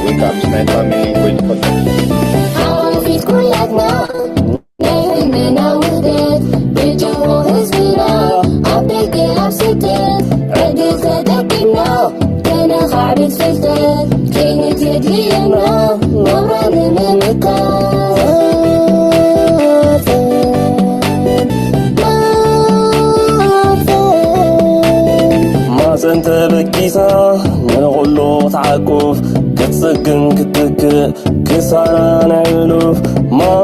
ወይ ካብቲ ናይ ፋሚሊ ወይ ትፈልጦ ሓቆፊት ኩላትና ናይ ህልምና ውህደት ብጅሆ ህዝብና ኣብ ደገ ኣብ ስደት ዕድል ተጠቂምና ከነኻዕብት ፍልጠት ከይንትድልየና ናብራ ንምምካት ማፀን ተበጊሳ ንኹሉ ክትዓቁፍ ክትፅግን ክትትክእ ክሳራ ናይ ሕሉፍ ማፀን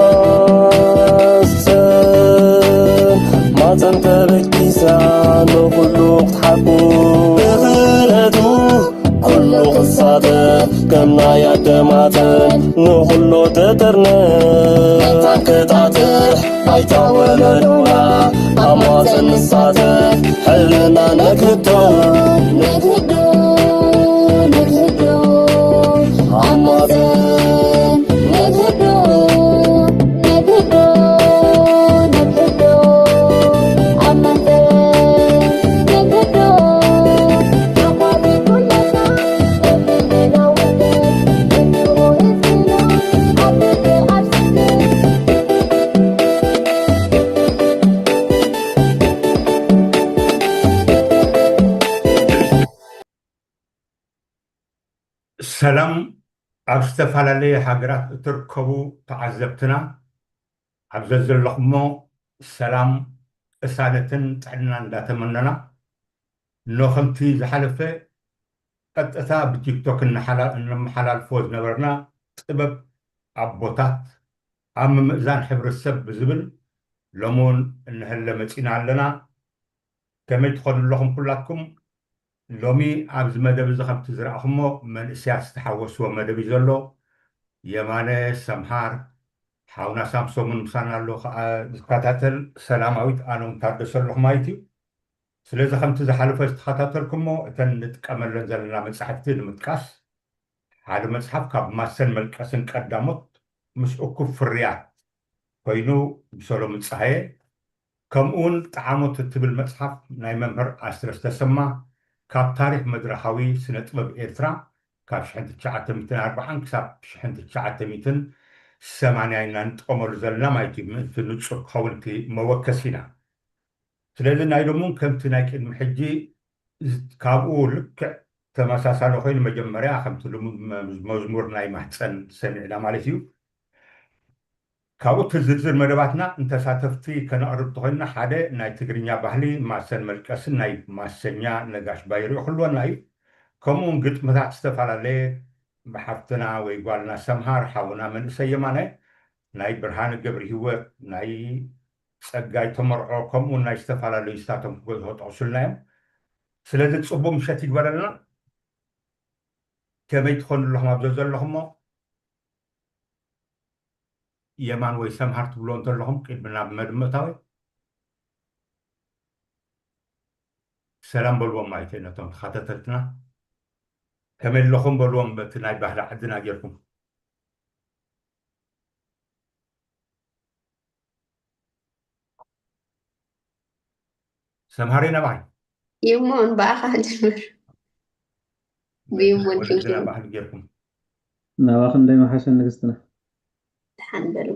ማፀን ተበጊሳ ንኹሉ ክትሓቁፍ ብኽእለቱ ኩሉ ክሳተፍ ከም ናይ ኣደማተን ንኹሉ ተጠርነፍ ነታክታትሕ ኣይታ ወለዶና ኣብ ማፀን ንሳተፍ ሕልና ነክቶ ነግህዶ ነግህዶ ኣብ ማፀን ነግህዶ ነግህዶ ነግህዶ ኣብ ማፀን ነግህዶ ኣቋሚ ኩለና ሰላም ኣብ ዝተፈላለየ ሃገራት እትርከቡ ተዓዘብትና ኣብ ዘዘለኹሞ ሰላም ቅሳነትን ጥዕና እንዳተመነና ኖኸምቲ ዝሓለፈ ቀጥታ ብቲክቶክ እንመሓላልፎ ዝነበርና ጥበብ ኣቦታት ኣብ ምምእዛን ሕብረተሰብ ብዝብል ሎሚ እውን እንሀለ መፂና ኣለና። ከመይ ትኸዱ ኣለኹም ኩላትኩም? ሎሚ ኣብዚ መደብ እዚ ከምቲ ዝረኣኹሞ መንእሰያት ዝተሓወስዎ መደብ እዩ ዘሎ። የማነ ሰምሃር ሓውና ሳምሶምን ምሳና ኣሎ ከዓ ዝከታተል ሰላማዊት ኣነ እውን ታደሰ ኣለኹ ማለት እዩ። ስለዚ ከምቲ ዝሓለፈ ዝተኸታተልኩሞ እተን ንጥቀመለን ዘለና መጻሕፍቲ ንምጥቃስ ሓደ መጽሓፍ ካብ ማሰን መልቀስን ቀዳሞት ምስ እኩብ ፍርያት ኮይኑ ብሰሎሙን ጸሃየ ከምኡውን ጠዓሞት እትብል መጽሓፍ ናይ መምህር ኣስረስ ተሰማ ካብ ታሪኽ መድረኻዊ ስነ ጥበብ ኤርትራ ካብ ሽሕን ትሽዓተ ሚእትን ኣርባዓን ክሳብ ሽሕን ትሽዓተ ሚእትን ሰማንያ ኢና ንጥቀመሉ ዘለና ማለት እዩ ምእንቲ ንጹር ክኸውን እቲ መወከሲና ስለዚ ናይ ሎሙን ከምቲ ናይ ቅድሚ ሕጂ ካብኡ ልክዕ ተመሳሳሊ ኮይኑ መጀመርያ ከምቲ ልሙድ መዝሙር ናይ ማህፀን ሰሚዕና ማለት እዩ ካብኡ እቲ ዝርዝር መደባትና ንተሳተፍቲ ከነቕርብ ተኾይንና ሓደ ናይ ትግርኛ ባህሊ ማሰን መልቀስን ናይ ማሰኛ ነጋሽ ባይርኡ ክህልወና እዩ ከምኡውን ግጥምታት ዝተፈላለየ ብሓፍትና ወይ ጓልና ሰምሃር ሓውና መንእሰይ የማነ ናይ ብርሃነ ገብርሂወት ናይ ፀጋይ ተመርዖ ከምኡ ናይ ዝተፈላለዩ ስታቶም ክገዝሆ ጠቕሱልና እዮም ስለዚ ፅቡቅ ምሸት ይግበረልና ከመይ ትኾኑ ኣለኹም ኣብዞ ዘለኹሞ የማን ወይ ሰምሃር ትብሎ እንተለኹም ቅድሚ ናብ መድምእታዊ ሰላም በልዎም ማለት ነቶም ተኸታተልትና ከመይ ኣለኹም በልዎም በቲ ናይ ባህሊ ዓድና ጌርኩም ሰምሃር ናባይ ይሞን ብኣኻ ጀምር ብይሞን ወለድና ባህል ጌርኩም ናባኽ እንደይ መሓሸን ንግስትና ተሓንበሉ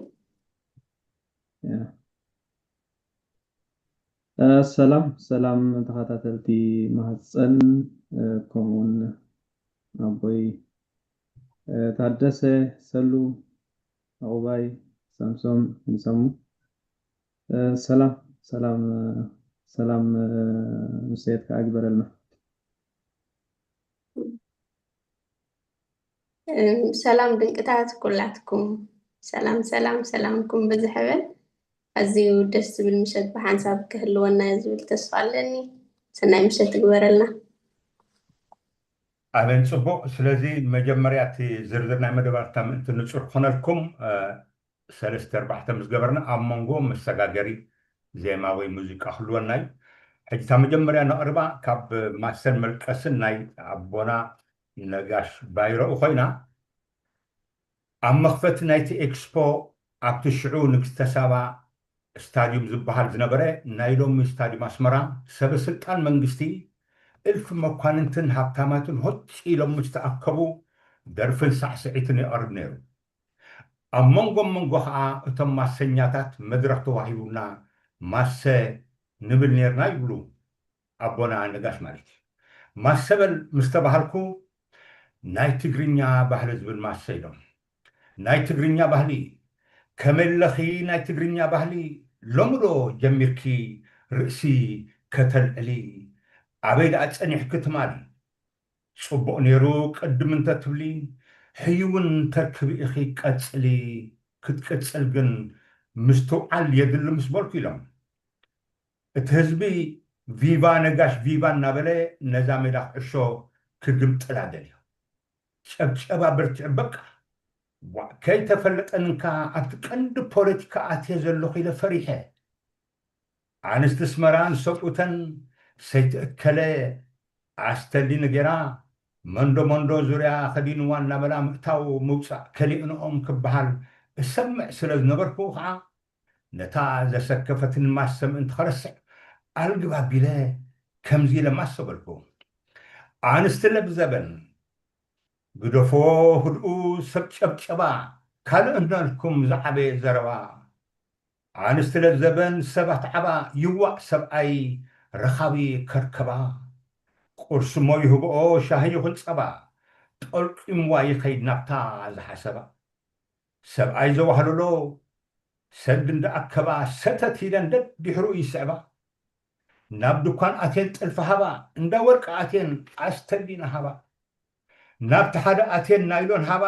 ሰላም ሰላም ተኸታተልቲ ማህፀን ከምኡውን ኣቦይ ታደሰ ሰሉ ዕቑባይ ሳምሶም ይሰሙ ሰላም ሰላም ሰላም ምሰየት ከዓ ግበረልና ሰላም ድንቅታት ኩላትኩም ሰላም ሰላም ሰላምኩም ብዝሕ በል ኣዝዩ ደስ ዝብል ምሸት ብሓንሳብ ክህልወና እዩ ዝብል ተስፋ ኣለኒ ሰናይ ምሸት ትግበረልና ኣበን ፅቡቅ ስለዚ መጀመርያ እቲ ዝርዝር ናይ መደባትና ምእንቲ ንፁር ክኾነልኩም ሰለስተ ኣርባዕተ ምስ ገበርና ኣብ መንጎ መሰጋገሪ ዜማ ወይ ሙዚቃ ክህልወና እዩ ሕጂ እታ መጀመርያ ነቕርባ ካብ ማሰን መልቀስን ናይ ኣቦና ነጋሽ ባይረኡ ኮይና ኣብ መኽፈቲ ናይቲ ኤክስፖ ኣብቲ ሽዑ ንግስተ ሳባ ስታድዩም ዝበሃል ዝነበረ ናይ ሎሚ ስታድዩም ኣስመራ ሰበ ስልጣን መንግስቲ እልፊ መኳንንትን ሃብታማትን ሆጭ ኢሎም ዝተኣከቡ ደርፍን ሳዕስዒትን የቕርብ ነይሩ። ኣብ መንጎ መንጎ ኸዓ እቶም ማሰኛታት መድረኽ ተዋሂቡና ማሰ ንብል ነይርና ይብሉ ኣቦና ነጋሽ ማለት እዩ። ማሰ በል ምስ ተባሃልኩ ናይ ትግርኛ ባህሊ ዝብል ማሰ ኢሎም። ናይ ትግርኛ ባህሊ ከመለኺ ናይ ትግርኛ ባህሊ ሎምዶ ጀሚርኪ ርእሲ ከተልዕሊ ኣበይ ደኣ ጸኒሕኪ ትማሊ ጽቡቕ ነይሩ ቅድም እንተትብሊ ሕዩውን ተርክቢ ኢኺ ቀጽሊ ክትቅጽል ግን ምስትውዓል የድሊ ምስ በልኩ ኢሎም እቲ ህዝቢ ቪቫ ነጋሽ ቪቫ እናበለ ነዛ ሜዳ ክዕሾ ክግምጥላ ደልዮ ጨብጨባ በርትዕ በቃ ዋእ ከይተፈለጠንካ ኣብቲ ቀንዲ ፖለቲካ ኣትየ ዘለኹ ኢለ ፈሪሐ ኣንስቲ ስመራን ሰብኡተን ሰይትእከለ ኣስተሊኒ ገይራ መንዶ መንዶ ዙርያ ከዲንዋ እናበላ ምእታው ምውፃእ ከሊእንኦም ክበሃል እሰምዕ ስለ ዝነበርኩ ከዓ ነታ ዘሰከፈትኒ ማሰ ምእንቲ ከረስዕ ኣልግብ ኣቢለ ከምዚ ኢለ ማሰ በልኩ ኣንስቲ ለብዘበን ግደፎ ህድኡ ሰብ ጨብጨባ ካልእ እናልኩም ዝዓበየ ዘረባ ኣንስቲ ለዘበን ሰባት ዓባ ይዋእ ሰብኣይ ረኻቢ ከርከባ ቁርሲ ሞ ይህብኦ ሻሂ ይኹን ጸባ ጠልቂምዋ ይኸይድ ናብታ ዝሓሰባ ሰብኣይ ዘዋህለሎ ሰልዲ እንዳኣከባ ሰተት ኢለን ደድሕሩ ይስዕባ ናብ ድኳን ኣትየን ጥልፊ ሃባ እንዳ ወርቂ ኣትየን ኣስተሊና ሃባ ናብቲ ሓደ ኣትየን ናይሎን ሃባ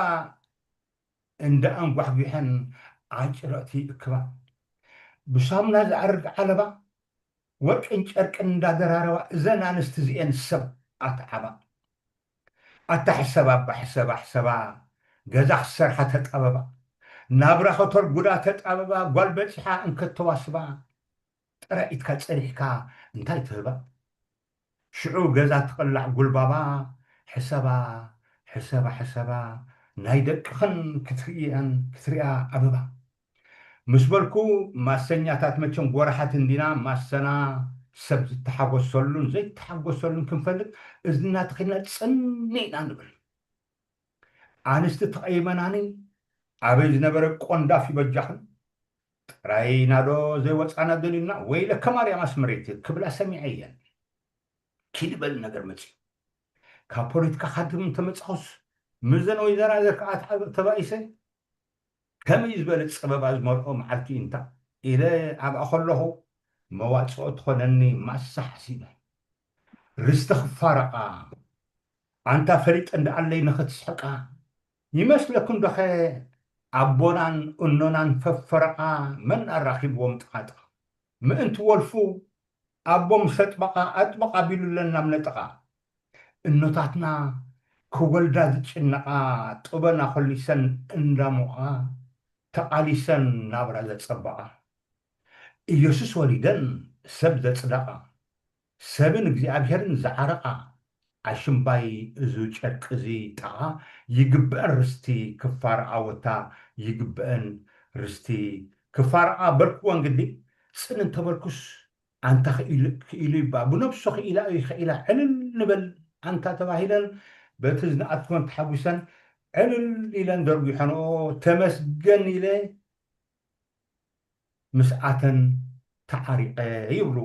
እንዳ ኣንጓሕጒሐን ዓጭረቕቲ ይእክባ ብሳሙና ዝኣርግ ዓለባ ወርቅን ጨርቅን እንዳደራረባ እዘን ኣንስቲ እዚኤን ሰብ ኣትዓባ ኣታ ሕሰባ ኣባ ሕሰባ ሕሰባ ገዛ ክሰርሓ ተጣበባ ናብራ ከተርጉዳ ተጣበባ ጓል በፂሓ እንከተዋስባ ጥራይ ኢትካ ጸኒሕካ እንታይ ትህባ ሽዑ ገዛ ትቕላዕ ጉልባባ ሕሰባ ሕሰባ ሕሰባ ናይ ደቅኽን ክትርእየን ክትርእያ ኣበባ ምስ በልኩ ማሰኛታት መቸም ጎራሓት እንዲና ማሰና ሰብ ዝተሓጎሰሉን ዘይተሓጎሰሉን ክንፈልጥ እዝንና ተኺልና ጽን ኢና ንብል ኣንስቲ ተቐይመናኒ ኣበይ ዝነበረ ቆንዳፍ ይበጃኽን ጥራይ ናዶ ዘይወፃና ደልዩና ወይለከ ማርያም ኣስመሬት ክብላ ሰሚዐ እየን ኪድ በል ነገር መፅዩ ካብ ፖለቲካ ካድም ተመፃኹስ ምዘን ወይዘራ ዘርክዓ ተባኢሰ ከመይ ዝበለ ፀበባ ዝመልኦ መዓልቲ እንታ ኢለ ኣብኣ ከለኹ መዋፅኦ ትኾነኒ ማሳ ሓሲበ ርስቲ ክፋረቓ ኣንታ ፈሊጠ እንዳኣለይ ንኽትስሕቃ ይመስለኩም ዶኸ ኣቦናን እኖናን ፈፈረቓ መን ኣራኺብዎም ጥቓጥቕ ምእንቲ ወልፉ ኣቦ ምስ ኣጥበቓ ኣጥበቕ ኣቢሉለን ናብ ነጠቓ እኖታትና ክወልዳ ዝጭነቓ ጥበና ኮሊሰን እንዳሞቓ ተቓሊሰን ናብራ ዘጸበቓ ኢየሱስ ወሊደን ሰብ ዘጽደቓ ሰብን እግዚኣብሄርን ዝዓረቓ ኣሽምባይ እዙ ጨርቂ እዚ ጠቓ ይግበአን ርስቲ ክፋርቓ ወታ ይግበአን ርስቲ ክፋርቓ በልክወን ግዲ ጽን እንተበልኩስ ኣንታ ክኢሉ ይባ ብነብሱ ክኢላ እዩ ክኢላ ዕልል ንበል ኣንታ ተባሂለን በቲ ዝነኣትክወን ተሓጒሰን ዕልል ኢለን ዘርጒሐንኦ ተመስገን ኢለ ምስኣተን ተዓሪቐ ይብሉ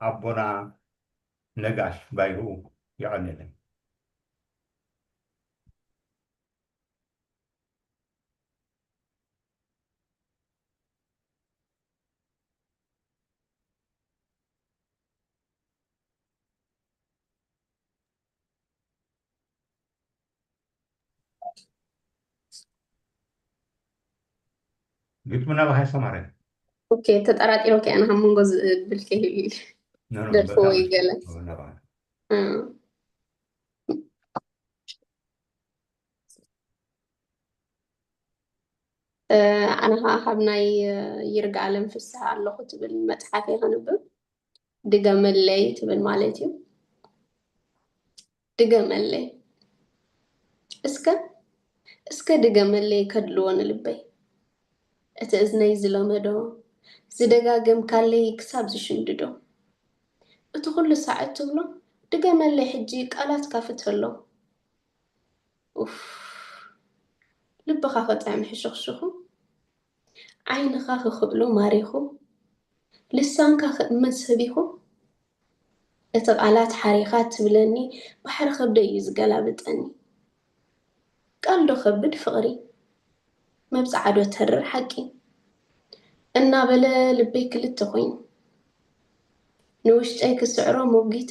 ኣቦና ነጋሽ ባይሩ የቐንየለይ። ግጥሚ ናባኻ ይሰማረ። ኦኬ፣ ተጠራጢሮከ ኣነ ካብ መንጎ ዝብል ከይህሉ ኢለ። ኖ፣ ኖ፣ ደርፎ በጣም ወይ ገለ። ኖ፣ ናባኻ። እ። እ፣ ኣነ ኸዓ ካብ ናይ፣ እ፣ ይርጋለም ፍስሃ ኣለኹ ትብል መጽሓፍ እየ ከንብብ። ድገመለይ ትብል ማለት እዩ። ድገመለይ እስከ፣ እስከ ድገመለይ ከድልዎ ንልበይ። እቲ እዝነይ ዝለመዶ፣ ዝደጋገምካለይ ክሳብ ዝሽምድዶ። እቲ ኩሉ ሳዕ እትብሎ፣ ድገመለይ ሕጂ ቃላትካ ፍተሎ። ኡፍ፣ ኣፍካ ክጥዕም ሕሹኽሹኹ፣ ዓይንኻ ክኽእሎ ማሪኹ፣ ልሳንካ ክእመት ሰቢኹ፣ እቲ ቃላት ሓሪኻ ትብለኒ፣ ባሕሪ ከብደይ እዩ ዝገላብጠኒ። ቃል ዶ ከብድ ፍቕሪ፣ መብጽዓ ዶ ተርር ሓቂ፣ እናበለ ልበይ ክልተ ኮይኑ፣ ንውሽጠይ ክስዕሮ ሞጊተ፣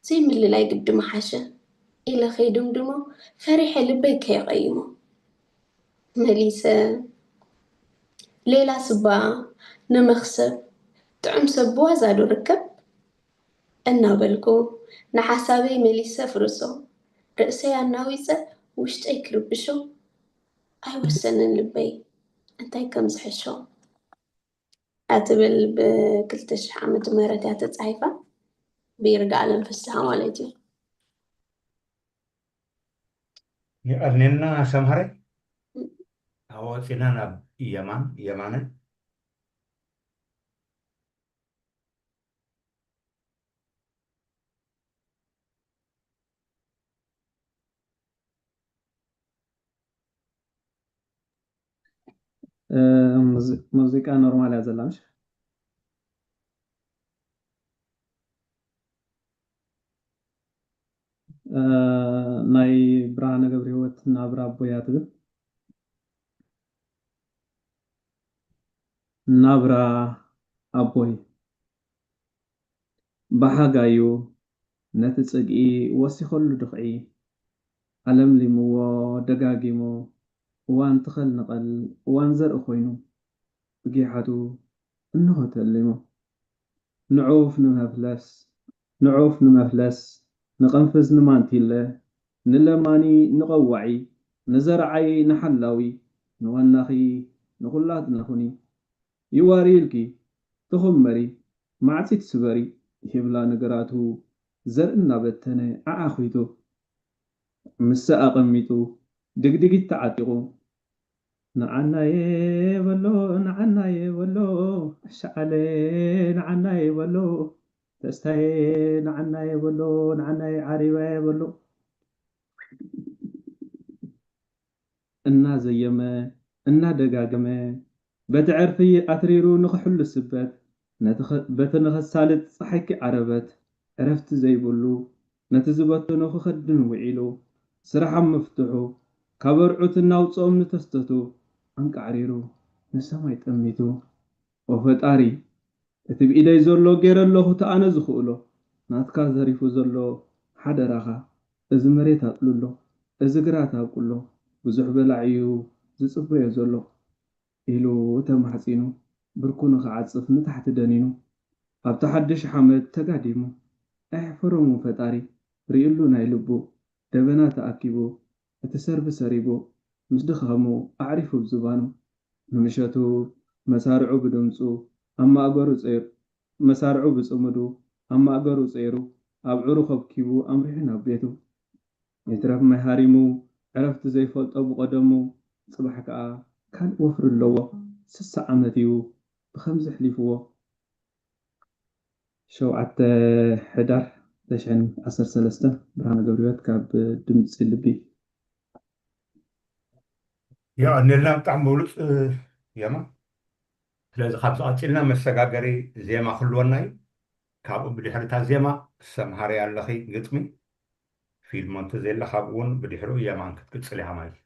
ዘይምልላይ ግዲ ምሓሸ ኢለ ከይድምድሞ፣ ፈሪሐ ልበይ ከየቐይሞ። መሊሰ፣ ሌላ ስባ ንመኽሰብ፣ ጥዑም ሰብ ብዋዛ ዶ ርከብ? እናበልኩ ንሓሳበይ መሊሰ ፍርሶ፣ ርእሰይ ኣናዊጸ ውሽጠይ ክርብሾ፣ ኣይወሰንን ልበይ እንታይ ከም ዝሕሾ። እትብል ብክልተ ሽሕ ዓመተ ምህረት እያ ተጻሒፋ፣ ብይርጋኣለም ፍስሃ ማለት እዩ። የቐንየልና ሰምሃረይ። ኣወፂና ናብ የማን የማነ። ሙዚቃ ኖርማል እያ ዘላ ምሽ? ናይ ብርሃነ ገብረህይወት ናብራ ኣቦይ እያ ትብል። ናብራ ኣቦይ ብሓጋዩ ነቲ ጽግኢ ወሲኸሉ ድኽዒ ኣለምሊምዎ ደጋጊሙ እዋን ትኸል ንቐል እዋን ዘርኢ ኮይኑ ብጊሓቱ እንሆ ተሊሙ። ንዑፍ ንመፍለስ ንዑፍ ንመፍለስ ንቐንፍዝ ንማንቲለ ንለማኒ ንቐዋዒ ንዘርዓይ ንሓላዊ ንወናኺ ንኹላትና ኹኒ ይዋሪ ኢልኪ ትኹመሪ ማዕጺት ስበሪ ይብላ ንግራቱ ዘርኢ እናበተነ ዓዓኺቱ ምሰ ኣቐሚጡ ድግድጊት ተዓጢቑ ንዓናየ በሎ ንዓናየ በሎ ኣሻዓለ ንዓናየ በሎ ተስታየ ንዓናየ በሎ ንዓናየ ዓሪባየ በሎ እናዘየመ እናደጋገመ በቲ ዕርፊ ኣትሪሩ ንኽሕሉ ስበት በቲ ንኸሳልጥ ፀሓይኪ ዓረበት ዕረፍቲ ዘይብሉ ነቲ ዝበተኖ ክኸድን ውዒሉ ስራሕ ኣብ ምፍትሑ ካብ ኣርዑት እናውፅኦም ንተስተቱ ኣንቃዕሪሩ ንሰማይ ጠሚቱ ኦ ፈጣሪ እቲ ብኢደይ ዘሎ ገይረ ኣለኹ እቲ ኣነ ዝኽእሎ ናትካ ዘሪፉ ዘሎ ሓደራኻ እዚ መሬት ኣጥልሎ እዚ ግራት ኣብቁሎ ብዙሕ በላዕ እዩ ዝጽበዮ ዘሎ ኢሉ ተማሕጺኑ ብርኩ ንኽዓጽፍ ንታሕቲ ደኒኑ ኣብቲ ሓድሽ ሓመድ ተጋዲሙ ኣየሕፈሮም እውን ፈጣሪ ርእዩሉ ናይ ልቡ ደበና ተኣኪቡ እቲ ሰርቢ ሰሪቡ ምስ ድኻሙ ኣዕሪፉ ብዝባኑ ንምሸቱ መሳርዑ ብድምጹ ኣብ ማእገሩ ጸይሩ መሳርዑ ብጽምዱ ኣብ ማእገሩ ጸይሩ ኣብ ዕሩ ከብኪቡ ኣምሪሑ ናብ ቤቱ ይትረፍ ማይ ሃሪሙ ዕረፍቲ ዘይፈልጦ ብቐደሙ ጽባሕ ከኣ ካልእ ወፍሪ ኣለዎ ስሳ ዓመት እዩ ብኸምዚ ኣሕሊፍዎ ሸውዓተ ሕዳር ተሽሕን ዓሰርተ ሰለስተን ብርሃነ ገብረህይወት ካብ ድምፂ ልቢ የቐንየልና ብጣዕሚ ብሉፅ የማ ስለዚ ካብዚ ቀፂልና መሰጋገሪ ዜማ ክህልወና እዩ ካብኡ ብድሕሪ እታ ዜማ ሰምሃሪ ኣለኺ ግጥሚ ፊልሞ እንተዘየለ ካብኡ እውን ብድሕሪኡ የማን ክትቅፅል ኢኻ ማለት እዩ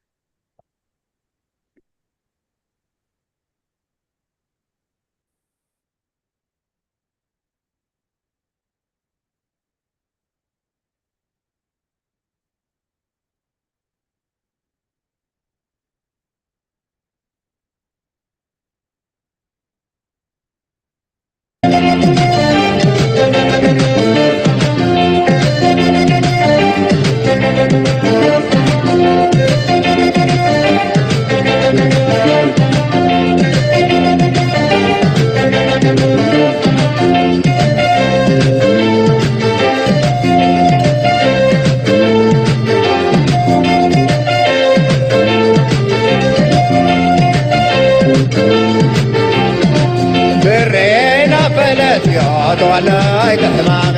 ብሬና በለት ዮቶዋላይ ተሕማሜ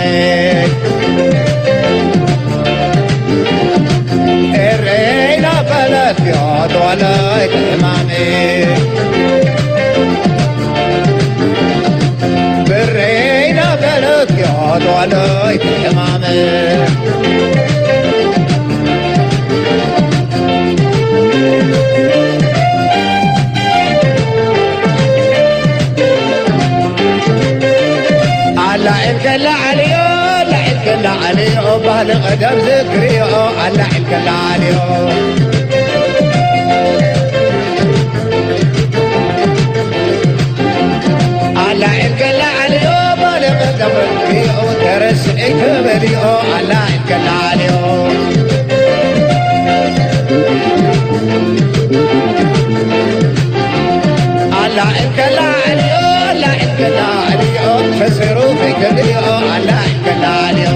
ኤሬና በለት ዮ ጦለይት ሕማመይ ብረይ ነበረት ጦለይት ሕማመይ ኣላዒልከ ላዕልዮ ኣላዒልከ ላዕልዮ ባህሊ ቀደም ዝክርዮ ኣላዒልከ ላዕልዮ ኣላዒልከ ላዕልዮ ባህሊ ቀደም ዝክርዮ ተረስዒ ክበልዮ ኣላዒልከ ላዕልዮ ኣላዒልከ ላዕልዮ ኣላዒልከ ላዕልዮ ፈሲሩ ከይክልዮ ኣላዒልከ ላዕልዮ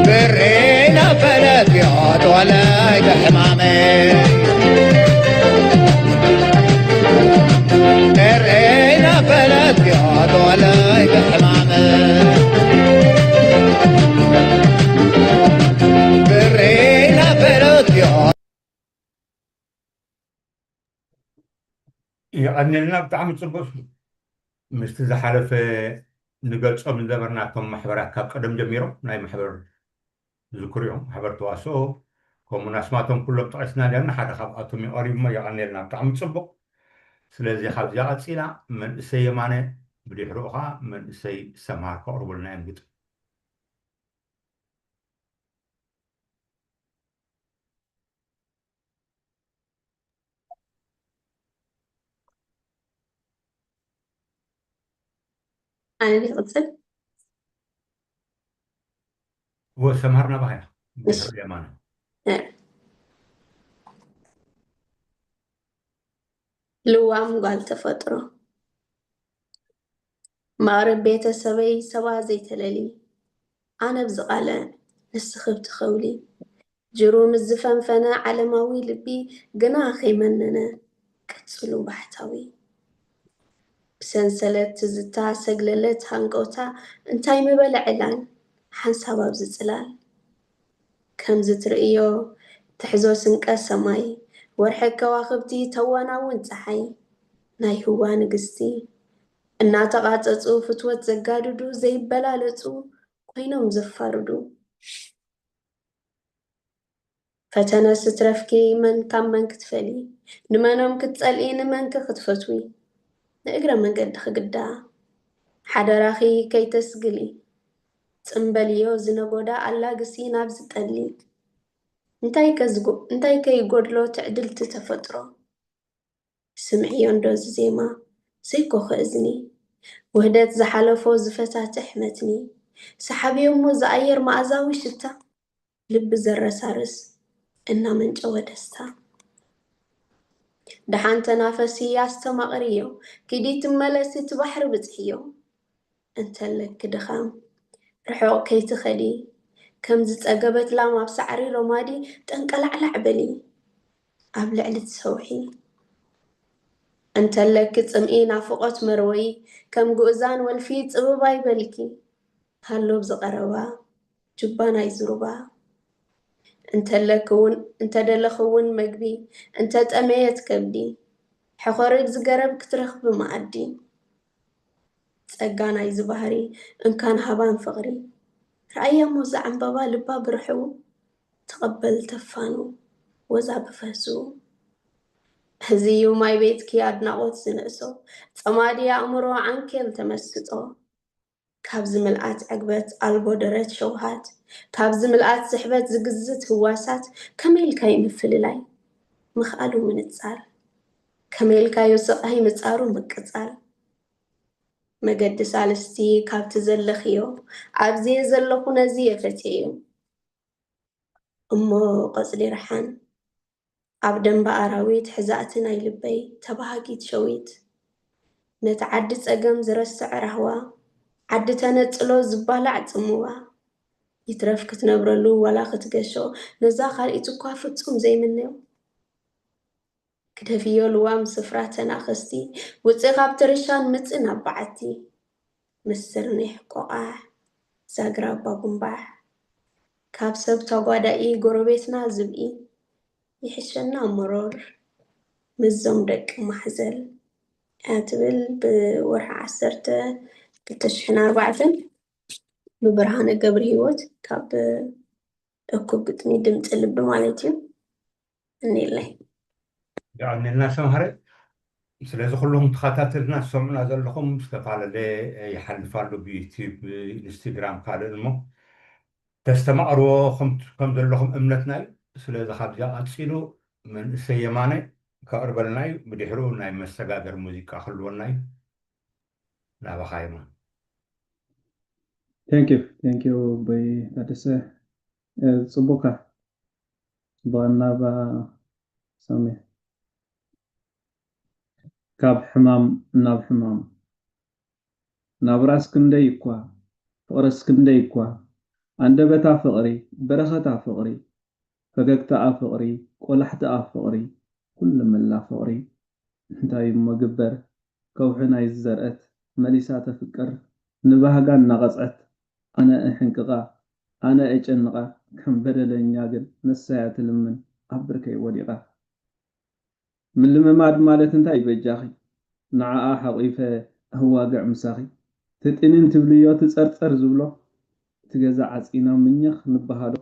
ብሬና ፈለጥዮ ጦለይ ብሕማመይ ብሬና ፈለጥዮ ጦለይ ብሕማመይ ብሬና ፈለጥዮ የቐንየልና። ብጣዕሚ ጽቡቕ። ምስቲ ዝሓለፈ ንገልጾም ዝነበርና እቶም ማሕበራት ካብ ቀደም ጀሚሮም ናይ ማሕበር ዝክሩ እዮም። ማሕበር ተዋስኦ ከምኡ ኣስማቶም ኩሎም ጠቒስና ነርና። ሓደ ካብኣቶም እዩ ቀሪቡ እሞ የቐንየልና። ብጣዕሚ ጽቡቕ። ስለዚ ካብዚኣ ቀጺላ መንእሰይ የማነ ብድሕሪኡ ኸዓ መንእሰይ ሰምሃር ከቕርቡልና እዮም ግጥም። ኣነ ድየ ክቕጽል? እወ ሰምሃር ናባኻ እያ። እሺ። የማነ እ። ልዋም ጓል ተፈጥሮ። ማዕረ ቤተሰበይ ሰባ ዘይተለሊ ኣነ ብዝቓለ ንስኺ ብትኸውሊ ጅሩ ምስ ዝፈንፈነ ዓለማዊ ልቢ ግና ከይመነነ ቀጽሉ ባሕታዊ ብሰንሰለት ትዝታ ሰግለለት ሃንቀውታ እንታይ ምበለ ዕላል ሓንሳብ ኣብዚ ጽላል ከምዚ ትርእዮ ትሕዞ ስንቀ ሰማይ ወርሒ ከዋኽብቲ ተዋናውን ጸሓይ ናይ ህዋ ንግስቲ እናተቓጸጹ ፍትወት ዘጋድዱ ዘይበላለጹ ኮይኖም ዘፋርዱ። ፈተነ ስትረፍኪ መን ካብ መን ክትፈሊ ንመኖም ክትጸልኢ ንመንከ ክትፈትዊ ንእግረ መንገድኺ ግዳ ሓደራኺ ከይተስግሊ ጽምበልዮ ዝነጎዳ ኣላግሲ ናብ ዝጠሊ እንታይ ከይጎድሎ ትዕድልቲ ተፈጥሮ ስምዕዮ እንዶ እዚ ዜማ ዘይኮኸ እዝኒ ውህደት ዝሓለፎ ዝፈታትሕ መትኒ ሰሓብዮ እሞ ዝኣየር መኣዛዊ ሽታ ልቢ ዘረሳርስ እናመንጨወ ደስታ ደሓን ተናፈሲ ኣስተማቕርዮ ኪዲ ትመለሲ እቲ ባሕሪ ብፅሕዮ እንተለኪ ድኻም ርሑቕ ከይትኸዲ ከም ዝጸገበት ላም ኣብ ሳዕሪ ሮማዲ ጠንቀላዕላዕ በሊ ኣብ ልዕሊ እቲ ሰውሒ እንተለኪ ጽምኢ ናፍቖት መርወዪ ከም ግኡዛን ወልፊ ጽብብ ኣይበልኪ ሃሎ ብዝቐረባ ጁባ ናይዚ ሩባ እንተለኪ እውን እንተደለኺ እውን መግቢ እንተጠመየት ከብዲ ሕኾሪ ብዝገረብ ክትረኽቢ መኣዲ ጸጋ ናይዚ ባህሪ እንካን ሃባን ፍቕሪ ረኣያ እሞ እዛ ዕምበባ ልባ ብርሕዉ ትቐበል ተፋኑ ወዛ ብፈሱ እዚ እዩ ማይ ቤትኪ ኣድናቖት ዝንእሶ ጸማዲ ኣእምሮ ዓንኬል ተመስጦ ካብዚ ምልኣት ዕግበት ኣልቦ ደረት ሸውሃት ካብዚ ምልኣት ስሕበት ዝግዝት ህዋሳት ከመይ ኢልካ እዩ ምፍልላይ ምኽኣሉ ምንጻል ከመይ ኢልካ እዩ ስቓይ ምጻሩ ምቅጻል መገዲ ሳልስቲ ካብቲ ዘለኽዮ፣ ኣብዚየ ዘለኹ ነዚ የፈትየዮ። እሞ ቆጽሊ ረሓን ኣብ ደንበ ኣራዊት ሕዛእቲ ናይ ልበይ ተባሃጊት ሸዊት፣ ነቲ ዓዲ ጸገም ዝረስዕ ራህዋ፣ ዓዲ ተነጽሎ ዝባላዕ ጽምዋ፣ ይትረፍ ክትነብረሉ ዋላ ክትገሾ፣ ነዛ ካልኢት እኳ ፍጹም ዘይምነዮ። ክደፍዮ ልዋም ስፍራ ተናኸስቲ፣ ውጽእ ካብቲ ርሻን ምጽእ ናብ በዓቲ። ምስ ስርኒሕ ቆቓሕ፣ ዛግራ ባጉምባሕ፣ ካብ ሰብ ተጓዳኢ ጎረቤትና ዝብኢ፣ ይሕሸና መሮር ምስዞም ደቂ ማሕዘል እያ ትብል። ብወርሒ ዓሰርተ ክልተ ሽሕን ኣርባዕተን ብብርሃነ ገብረሂወት ካብ እኩብ ግጥሚ ድምፂ ልቢ ማለት እዩ። እኒለይ። የቐንየልና ሰምሃረ። ስለዚ ኩልኹም ተኸታተልና ዝሰምዑና ዘለኹም ዝተፈላለየ ይሓልፍ ኣሎ ብዩቲዩብ፣ ኢንስታግራም፣ ካልእን እሞ ተስተማቕርዎ ከም ዘለኹም እምነትና እዩ። ስለዚ ካብዚኣ ቀፂሉ መንእሰይ የማነ ከቕርበልና እዩ። ብድሕሪኡ ናይ መሰጋገር ሙዚቃ ክህልወና እዩ። ናባኻ የማን። Thank you, thank you ኣቦይ ታደሰ። ጽቡቕካ ጽቡቕ ኣናባ ሳሚ። ካብ ሕማም ናብ ሕማም፣ ናብራስ ክንደይ እኳ፣ ፍቕርስ ክንደይ እኳ፣ ኣንደበታ ፍቕሪ፣ በረኸታ ፍቕሪ፣ ፈገግታኣ ፍቕሪ፣ ቆላሕታኣ ፍቕሪ፣ ኩሉ መላ ፍቕሪ። እንታይ እሞ ግበር፣ ከውሒ ናይ ዝዘርአት፣ መሊሳ ተፍቅር፣ ንባህጋ እናቐጽዐት፣ ኣነ እሕንቅቓ፣ ኣነ እጨንቓ፣ ከም በደለኛ ግን ንሳያ ትልምን ኣብ ብርከይ ወዲቓ። ምልምማድ ማለት እንታይ በጃኺ፣ ንዓኣ ሓቒፈ እዋግዕ ምሳኺ። ትጥንን ትብልዮ ትጸርጸር ዝብሎ፣ እቲ ገዛ ዓጺና ምኛኽ ንበሃሎ።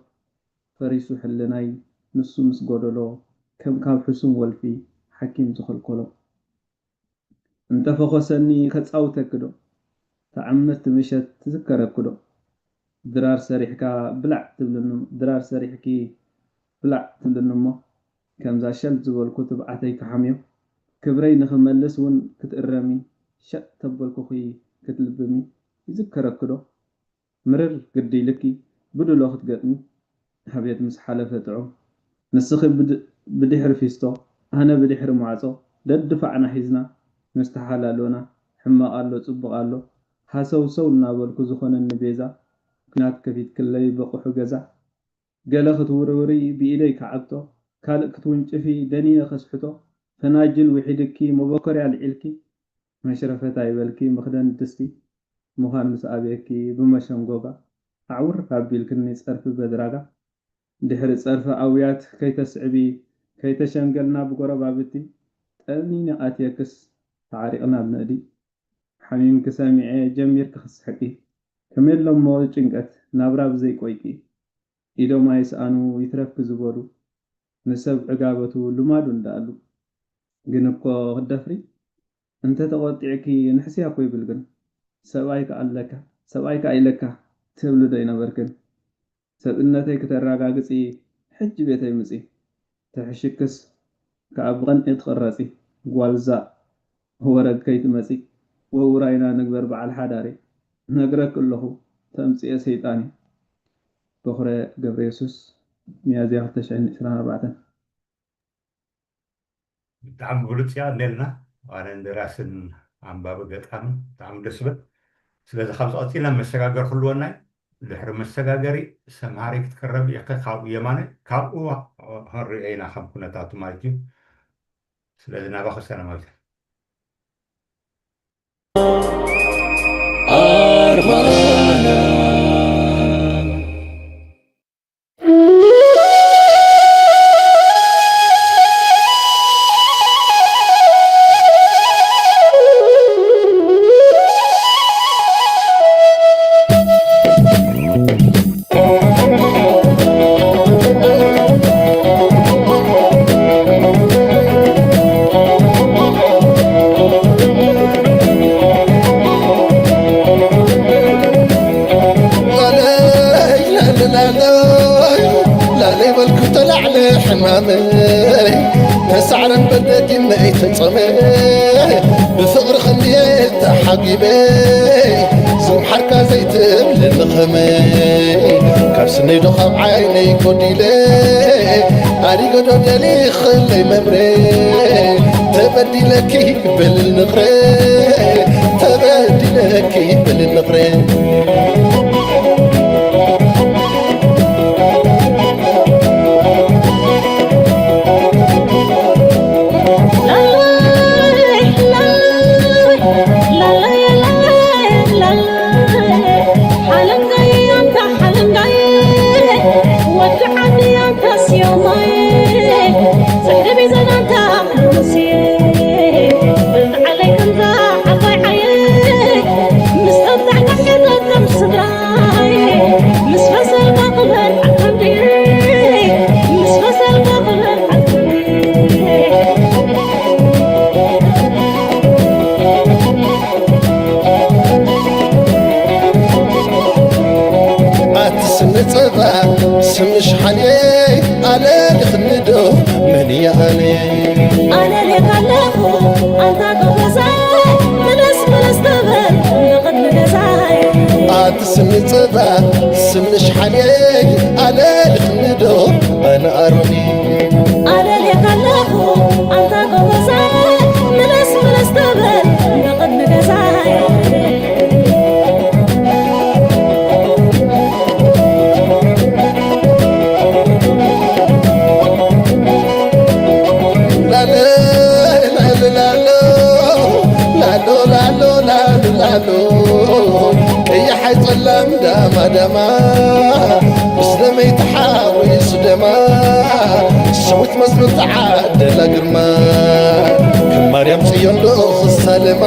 ፈሪሱ ሕልናይ ንሱ ምስ ጎደሎ፣ ከም ካብ ሕሱም ወልፊ ሓኪም ዝኸልከሎ። እንተፈኾሰኒ ከጻውተኪ ዶ፣ ተዓምርቲ ምሸት ትዝከረኪ ዶ? ድራር ሰሪሕካ ብላዕ ትብልኒ ድራር ሰሪሕኪ ብላዕ ትብልኒ እሞ፣ ከምዛ ሸል ዝበልኩ ትብዓተይ ክሓምዮ፣ ክብረይ ንኽመልስ እውን ክትእረሚ፣ ሸጥ ተበልኩኺ ክትልብሚ ይዝከረኪ ዶ? ምርር ግዲ ኢልኪ ብድሎ ክትገጥሚ፣ ኣቤት ምስ ሓለፈ ጥዑም። ንስኺ ብድሕሪ ፊስቶ፣ ኣነ ብድሕሪ ማዕጾ፣ ደድፋዕና ሒዝና ምስ ተሓላሎና፣ ሕማቕ ኣሎ ጽቡቕ ኣሎ፣ ሃሰውሰው እናበልኩ ዝኾነኒ ቤዛ፣ ኲናት ከፊትክለይ በቑሑ ገዛ። ገለ ክትውርውሪ ብኢደይ ክዓብቶ፣ ካልእ ክትውንጭፊ ደኒነ ከስሕቶ፣ ፈናጅል ውሒድኪ መበኮርያ ኣልዒልኪ፣ መሽረፈት ኣይበልኪ መኽደን ድስቲ፣ ምዃን ምስ ኣብየኪ ብመሸንጎጋ፣ ኣዕውር ኣቢልክኒ ጸርፊ በድራጋ። ድሕሪ ጸርፊ ኣውያት ከይተስዕቢ፣ ከይተሸንገልና ብጎረባብቲ፣ ጠኒነ ኣትየክስ ተዓሪቕና ብነእዲ። ሓሚምኪ ሰሚዐ ጀሚርኪ ክትስሕቂ፣ ከመይ ኣሎ እሞ ጭንቀት ናብራ ብዘይ ቆይቂ። ኢዶም ኣይስኣኑ ይትረፍኪ ዝበሉ፣ ንሰብ ዕጋበቱ ልማዱ እንዳኣሉ። ግን እኮ ክትደፍሪ፣ እንተ ተቖጢዕኪ ንሕስያ እኮ ይብል ግን፣ ሰብኣይ ከኣ ኣለካ፣ ሰብኣይ ከኣ ኢለካ ትብሊ ዶ ኣይነበርክን? ሰብእነተይ ክተረጋግጺ ሕጂ ቤተይ ምጺ። ተሕሽክስ ከኣ ብቐንኢ ትቕረጺ። ጓል ዛእ ወረግ ከይትመጺ። ወውራይና ንግበር በዓል ሓዳሪ። ነግረኪ ኣለኹ ተምጽኤ ሰይጣን እዩ። በኹረ ገብረየሱስ፣ ሚያዝያ ክልተ ሽሕን ዕስራን ኣርባዕተን። ብጣዕሚ ብሉጽ እያ እኔልና። ኣነን ደራስን ኣንባቢ ገጣሚ ብጣዕሚ ደስ ዝብል። ስለዚ ካብዚ ቀፂልና መሰጋገር ክህልወና እዩ። ድሕሪ መሰጋገሪ ሰምሃሪ ክትቀረብ ኢኺ ካብኡ የማነ፣ ካብኡ ክንሪኦ ኢና ከም ኩነታቱ ማለት እዩ። ስለዚ ናባኺ ሰላማዊት። ኣርማና ላዕሊ ሕማመይ ተሳዕረን በደዲነይ ተጸመ ብፍቕሪ ክንድየ ተሓጊበ ዝምሓርካ ዘይትብልኒ ኸመይ ካብ ስነይ ዶ ካብ ዓይነይ ጎዲለ ኣሪገዶ ደሊ ኽለይ መምረ ተበዲለኪ በልል ንቕረ ተበዲለኪ በልል ንቕረ ኣቲ ስኒ ጸባ ስምሽ ሓልየ ኣለልኽኒ ዶ መን እያ ኣነ ኣለልየካ ኣለኹ ኣንታ ጎበዛይ ምለስ ምለስ ተበል ንቕድሚ ገዛይ ኣቲ ስኒ ጸባ ስምሽ ሓልየ ኣለልኽኒ ዶ ኣነ ኣሮኒ ኣለልየካ ኣለኹ ኣንታ ጎበዛይ ምለስ ምለስ ተበል ንቕድሚ ገዛይ ላሎ ቀያሓይ ጸላም ዳማ ዳማ ምስ ደመይ ተሓዊሱ ደማ ሰዊት መስሎ ተዓደላ ግርማ ከም ማርያም ጽዮን ዶ ክሳለማ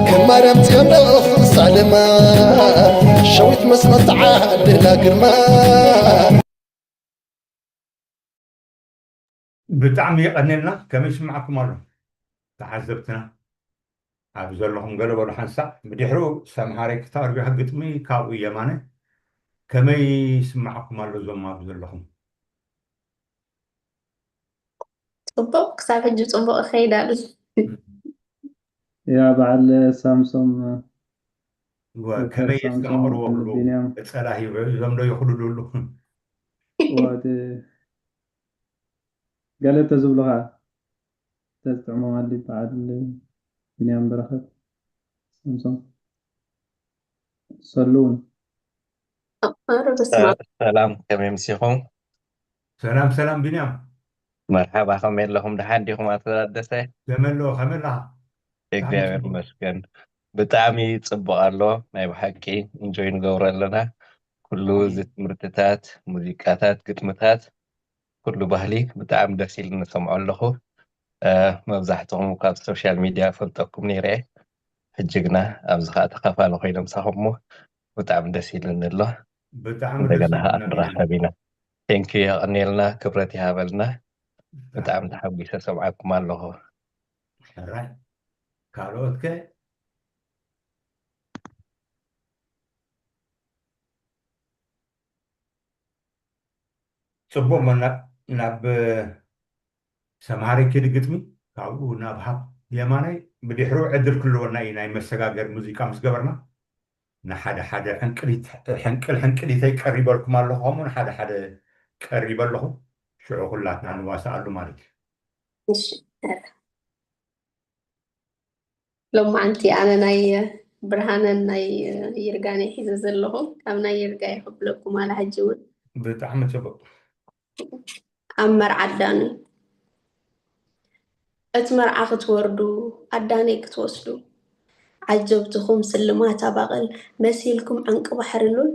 ከም ማርያም ጽዮን ዶ ክሳለማ ሸዊት መስሎ ተዓደላ ግርማ ብጣዕሚ የቐንየልና። ከመይ ይስምዓኩም ኣሎ ተዓዘብትና? ኣብ ዘለኹም ገለ በሉ ሓንሳእ። ብድሕሩ ሰምሃረይ ክተቕርቢ ግጥሚ ካብኡ የማነ። ከመይ ይስምዓኩም ኣሎ እዞም ኣብ ዘለኹም? ፅቡቕ ክሳብ ሕጂ ፅቡቕ ይኸይድ ኣሎ። ያ በዓል ሳምሶም ከመይ እስከ ኣቕርቦ ብሉ ጸላሂ እዞም ዶ ይኽልሉሉ ገለ ተዝብሉኻ ተዝጥዕሞም ኣሊ በዓል ቢንያም በረኸት ሳምሶም ሰሉ እውን ኧረ በስመ ኣብ ሰላም ከመይ ምሲኹም? ሰላም ሰላም ቢንያም መርሓባ ከመይ ኣለኹም? ደሓን ዲኹም ኣቶ ታደሰ? ከመይ ኣለኹ? ከመይ ኣለኻ? እግዚኣብሔር ይመስገን። ብጣዕሚ ጽቡቕ ኣሎ ናይ ብሓቂ ኢንጆይ ንገብሮ ኣለና። ኩሉ እዚ ትምህርትታት፣ ሙዚቃታት፣ ግጥምታት ኩሉ ባህሊ ብጣዕሚ ደስ ኢሉ ንሰምዖ ኣለኹ። መብዛሕትኹም ካብ ሶሻል ሚድያ ፈልጠኩም ነይረ ሕጂ ግና ኣብዚ ከዓ ተኻፋሊ ኮይነ ምሳኹም እሞ ብጣዕሚ ደስ ኢሉኒ ኣሎ። ብጣዕሚ ደስ እንደገና ከዓ ኢሉና ቢኒ። ንራኸብ ኢና። ቴንኪዩ የቐንየልና፣ ክብረት ይሃበልና። ብጣዕሚ ተሓጒሰ ሰምዓኩም ኣለኹ። ሕራይ ካልኦት ከ? ጽቡቕ መና ናብ ሰምሃሪ ኪድ ግጥሚ ካብኡ ናብ ሃብ የማናይ ብድሕሩ ዕድል ክልወና እዩ ናይ መሰጋገር ሙዚቃ ምስ ገበርና ንሓደ ሓደ ሕንቅሊት ሕንቅል ሕንቅሊተይ ቀሪበልኩም ኣለኹ ከምኡ ንሓደ ሓደ ቀሪበ ኣለኹ ሽዑ ኩላትና ንዋሳኣሉ ማለት እዩ እሺ ሎማዓንቲ ኣነ ናይ ብርሃነን ናይ ይርጋን እየ ሒዘ ዘለኹ ካብ ናይ ይርጋ እየ ከብለኩም ኣላ ሕጂ እውን ብጣዕሚ ፅቡቅ ኣብ መርዓ ኣዳኑ እቲ መርዓ ክትወርዱ ኣዳነይ ክትወስዱ ዓጀብትኹም ስልማት ኣባቕል መሲልኩም ዕንቂ ባሕሪ ሉል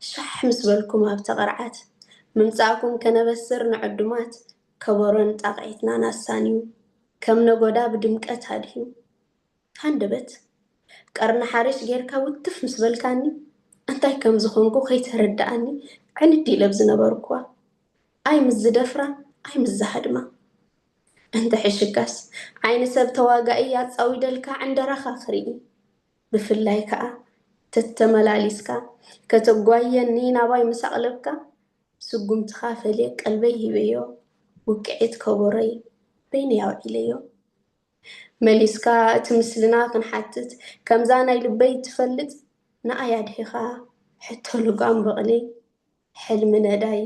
ሻሕ ምስ በልኩም ኣብቲ ቅርዓት ምምጻእኩም ከነበስር ንዕዱማት ከበሮን ጣቕዒትናን ኣሳንዩ ከም ነጎዳ ብድምቀት ኣድህዩ። ሃንደበት ቀርኒ ሓሪሽ ጌርካ ውትፍ ምስ በልካኒ እንታይ ከም ዝኾንኩ ከይተረድኣኒ ዕንድ ኢለ ኣብ ዝነበርኩዋ ኣይ ምስ ዝደፍራ ኣይ ምስ ዝሃድማ እንተ ሕሽካስ ዓይኒ ሰብ ተዋጋኢ ኣጻዊደልካ ዕንደራኻ ክርኢ ብፍላይ ከኣ ተተመላሊስካ ከተጓየኒ ናባይ ምስ ኣቕለብካ ስጉምትኻ ፈልየ ቀልበይ ሂበዮ፣ ውቅዒት ከበሮይ በይነይ ኣውዒለዮ። መሊስካ እቲ ምስልና ክንሓትት፣ ከምዛ ናይ ልበይ ትፈልጥ፣ ንኣይ ኣድሂኻ ሕቶ ልጓም በቕሊ፣ ሕልሚ ነዳይ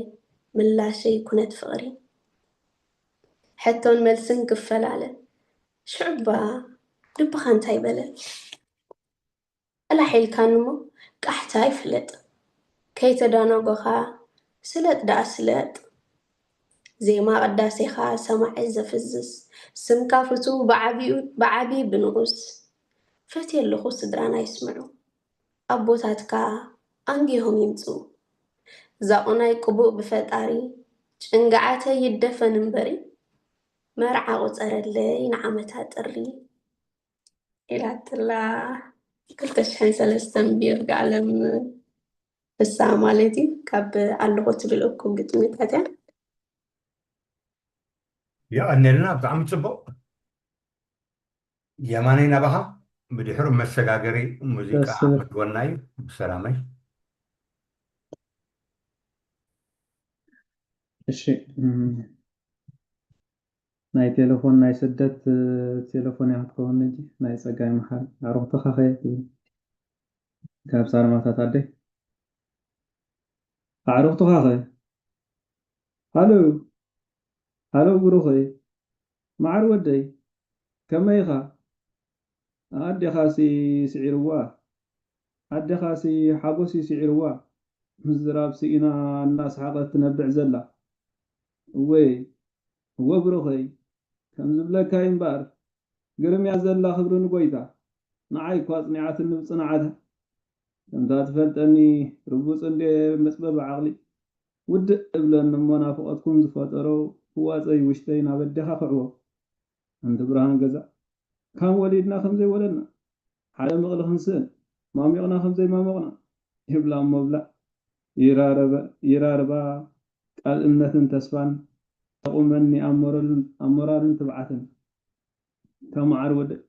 ምላሸይ ኩነት ፍቕሪ። ሕቶን መልስን ክፈላለ፣ ሽዑባ ልብኻ እንታይ በለ? ኣላሕ ኢልካኒ እሞ ቃሕታ ይፍለጥ። ከይተዳናጎኻ ስለጥ ደኣ ስለጥ። ዜማ ቅዳሴኻ ሰማዒ ዘፍዝዝ፣ ስምካ ፍትው ብዓቢኡ ብዓቢ ብንኡስ። ፈትየ ኣለኹ ስድራና ይስምዑ፣ ኣቦታትካ ኣንጊሆም ይምጽኡ። ዛቑናይ ቅቡእ ብፈጣሪ፣ ጭንግዓተይ ይደፈን እምበሪ፣ መርዓ ቁጸረለይ ንዓመታ ጥሪ። ኢላትላ። ክልተ ሽሕን ሰለስተን ብይርጋለም ፍስሃ ማለት እዩ። ካብ ኣለኹ ትብል እኩብ ግጥምታት እያ። የቐንየልና፣ ብጣዕሚ ጽቡቕ። የማነይ ናባኻ። ብድሕሩ መሰጋገሪ ሙዚቃ ደስ ዝብል። ክትወና እዩ። ብሰላመይ። እሺ እም፣ ናይ ቴሌፎን ናይ ስደት እ፣ ቴሌፎን እያ ክትከውን እንጂ ናይ ጸጋይ መሓል ኣዕሩኽትኻ ኸ ትብል ካብ ሳርማታት ኣደይ ኣዕሩኽትኻ ኸ ሃሎ ሃሎ ብሩኸይ መዓር ወደይ ከመይ ኢኻ ኣዴኻሲ ስዒርዋ ኣዴኻሲ ሓጎስ እዩ ስዒርዋ ምዝራብ ስኢና እናስሓቐት ትነብዕ ዘላ እወ እወ ብሩኸይ ከም ዝብለካ እዩ እምበኣር ግርም እያ ዘላ ክብሪ ንጎይታ ንዓይ እኳ ኣጽኒዓትኒ ብጽንዓታ ከምታ ትፈልጠኒ ርቡጽ እንድየ መጽበቢ ዓቕሊ ውድእ እብለኒ እሞ ናፍቖትኩም ዝፈጠሮ ክዋጸይ ውሽጠይ ናብ ኣዴኻ ክዕቦ ኣንቲ ብርሃን ገዛ ካን ወሊድና ከም ዘይወለድና ሓደ ምቕሊ ክንስእን ማሚቕና ከም ዘይማሞቕና ይብላ እሞ ብላ ይራረባ ቃል እምነትን ተስፋን ተቑመኒ ኣብ ሞራልን ትብዓትን እታ መዓር ወደይ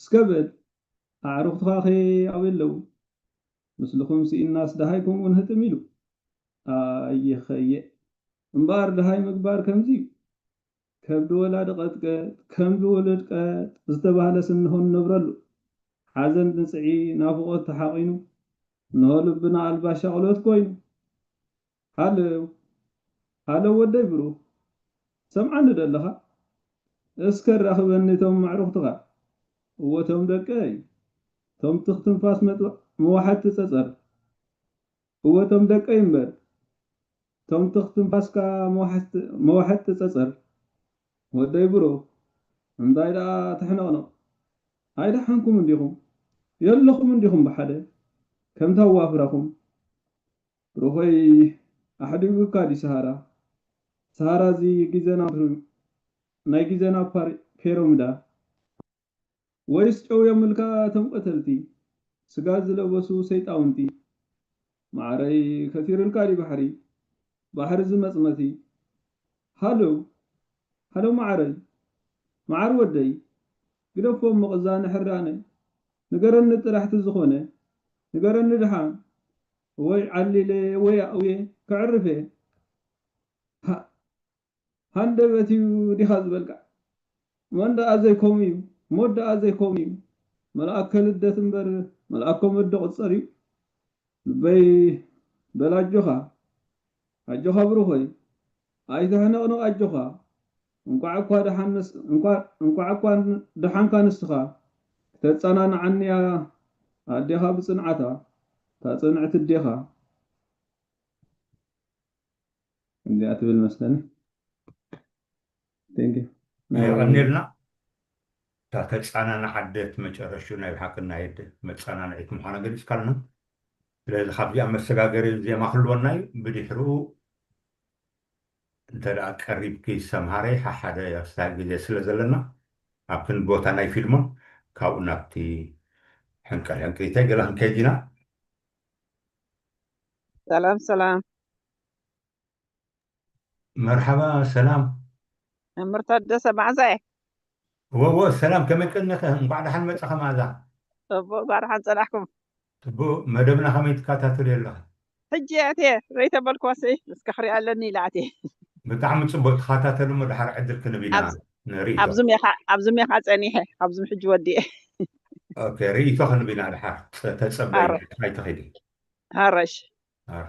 እስከ በል ኣዕሩኽትኻ ኸ ኣበይ ኣለዉ ምስልኹም ስኢንናስ ደሃይ ከምኡ ንህጥም ኢሉ ኣይኸየ እምበኣር ደሃይ ምግባር ከምዚ እዩ ከብዲ ወላዲ ቀጥቀጥ ከምዚ ወለድ ቀጥ ዝተባህለስ እንሆ ንነብረሉ ሓዘን ንጽዒ ናፍቖት ተሓቒኑ እንሆ ልብና ኣልባሽ ሻቕሎት ኮይኑ ሃለው ሃለው ወደይ ብሩኽ ትሰምዓኒ ዶ ኣለኻ እስከ ኣራኽበኒ እቶም ኣዕሩኽትኻ እወ እቶም ደቀይ እቶም ትኽ ትንፋስ መዋሓድቲ ጸጸር እወ እቶም ደቀይ እምበር እቶም ትኽ ትንፋስካ መዋሓድቲ ጸጸር ወደይ ብሩኽ እንታይ ደኣ ተሕነቕነቕ ኣይደሓንኩም እንዲኹም የለኹም እንዲኹም ብሓደ ከምታ ዋፍራኹም ብሩኸይ ኣሕዲጉካ ድዩ ሰሃራ ሰሃራ እዚ ግዜና ናይ ግዜና ፒራሚዳ ወይስ ጨውዮምልካ እቶም ቀተልቲ ስጋ ዝለበሱ ሰይጣውንቲ ማዓረይ ከቲርልካ ድዩ ባሕሪ ባሕሪ እዚ መፅመቲ ሃለው ሃለው ማዓረይ ማዓር ወደይ ግደፎ እሞ ቅዛነ ሕራነ ንገረኒ ጥራሕ ትዝኾነ ንገረኒ ድሓን ወይ ዓሊለ ወይ ኣእውየ ከዕርፍ እየ ሃንደበት እዩ ዲኻ ዝበልካ መን ደኣ ዘይከምኡ እዩ ሞት ደኣ ዘይከምኡ እዩ መልኣከ ልደት እምበር መልኣከ ሞት ዶ ቅጸር እዩ ልበይ በል ኣጆኻ ኣጆኻ ብሩኸይ ኣይትሕነቕንቕ ኣጆኻ እንቋዕ እኳ ደሓንስ እንቋዕ እንቋዕ እኳ ደሓንካ ንስኻ ክተጸናንዓኒ እያ ኣዴኻ ብጽንዓታ እታ ጽንዕቲ ኣዴኻ እዚኣ ትብል መስለኒ Thank you ናይ የቐንየልና እታ ተጻናንዓ ኣደ እቲ መጨረሽኡ ናይ ብሓቂ ናይ ኣደ መጻናንዒት ምዃና ገሊጽካልና ስለዚ ካብዚኣ መሰጋገሪ ዜማ ክህልወና እዩ ብድሕርኡ እንተ ደኣ ቀሪብኪ ሰምሃረይ ሓሓደ ስታይል ግዜ ስለ ዘለና ኣብቲ ቦታ ናይ ፊልሞን ካብኡ ናብቲ ሕንቀል ሕንቅሊተይ ገለ ክንከይድ ኢና ሰላም ሰላም መርሓባ ሰላም መምህር ታደሰ መዓዛይ ወወ ሰላም ከመይ ቀነኸ እንኳዕ ደሓን መጻኻ መዓዛ ጽቡቅ ጓርሓን ጸናሕኩም ጽቡቅ መደብና ከመይ ትከታተልዮ ኣለኻ ሕጂ እየ ኣትየ ርእይ ተበልክዋስ እስከ ክሪኣ ኣለኒ ኢለ ኣትየ። ብጣዕሚ ፅቡቅ፣ ተኸታተሉ እሞ ድሓር ዕድል ክንብ ኢና ኣብዚ- ንርኢ። ኣብ ዙም እየ ኸ- ኣብ ዙም እየ ከዓ ፀኒሐ፣ ኣብ ዙም ሕጂ ወዲኤ። ኦኬ፣ ርእይቶ ክንብ ኢና ድሓር። ተ- ተፀበይ ኣረ። ኣይትኺዲ። ሃረሽ ኣረ።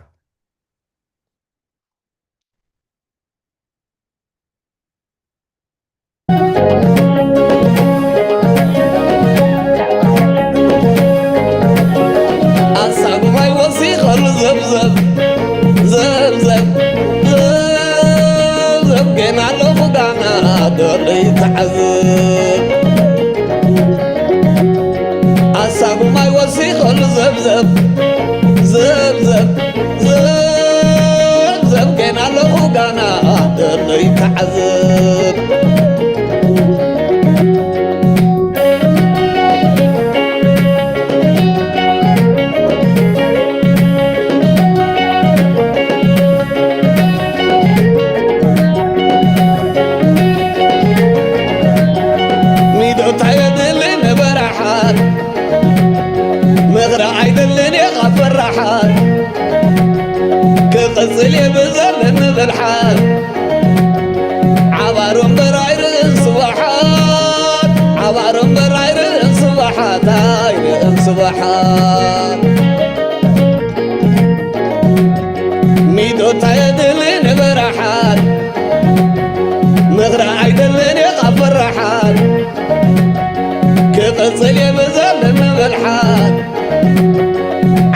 ኣሳጉማይ ወሲኸሉ ዘብዘብ ዘብዘብ ዘብዘብ፣ ገና ኣለኹ ጋና ደለይ ተዓዝብ። ኣሳጉማይ ወሲኸሉ ዘብዘብ ዘብዘብ ዘብዘብ፣ ገና ኣለኹ ጋና ደለይ ተዓዝብ። ሚዶታ የድሊ ንበራሓት ምኽሪ ኣይደልን እየ ካብ ፈራሓት ክቕጽል እየ ብዘለኒ ብልሓት። ዓባር እምበር ኣይርእን ስብሓት፣ ዓባር እምበር ኣይርእን ስብሓት፣ ኣይርእን ስብሓት። ሚዶታ የድሊ ንበራሓት ምኽሪ ኣይደልን እየ ካብ ፈራሓት ክቕጽል እየ ብዘለኒ ብልሓት።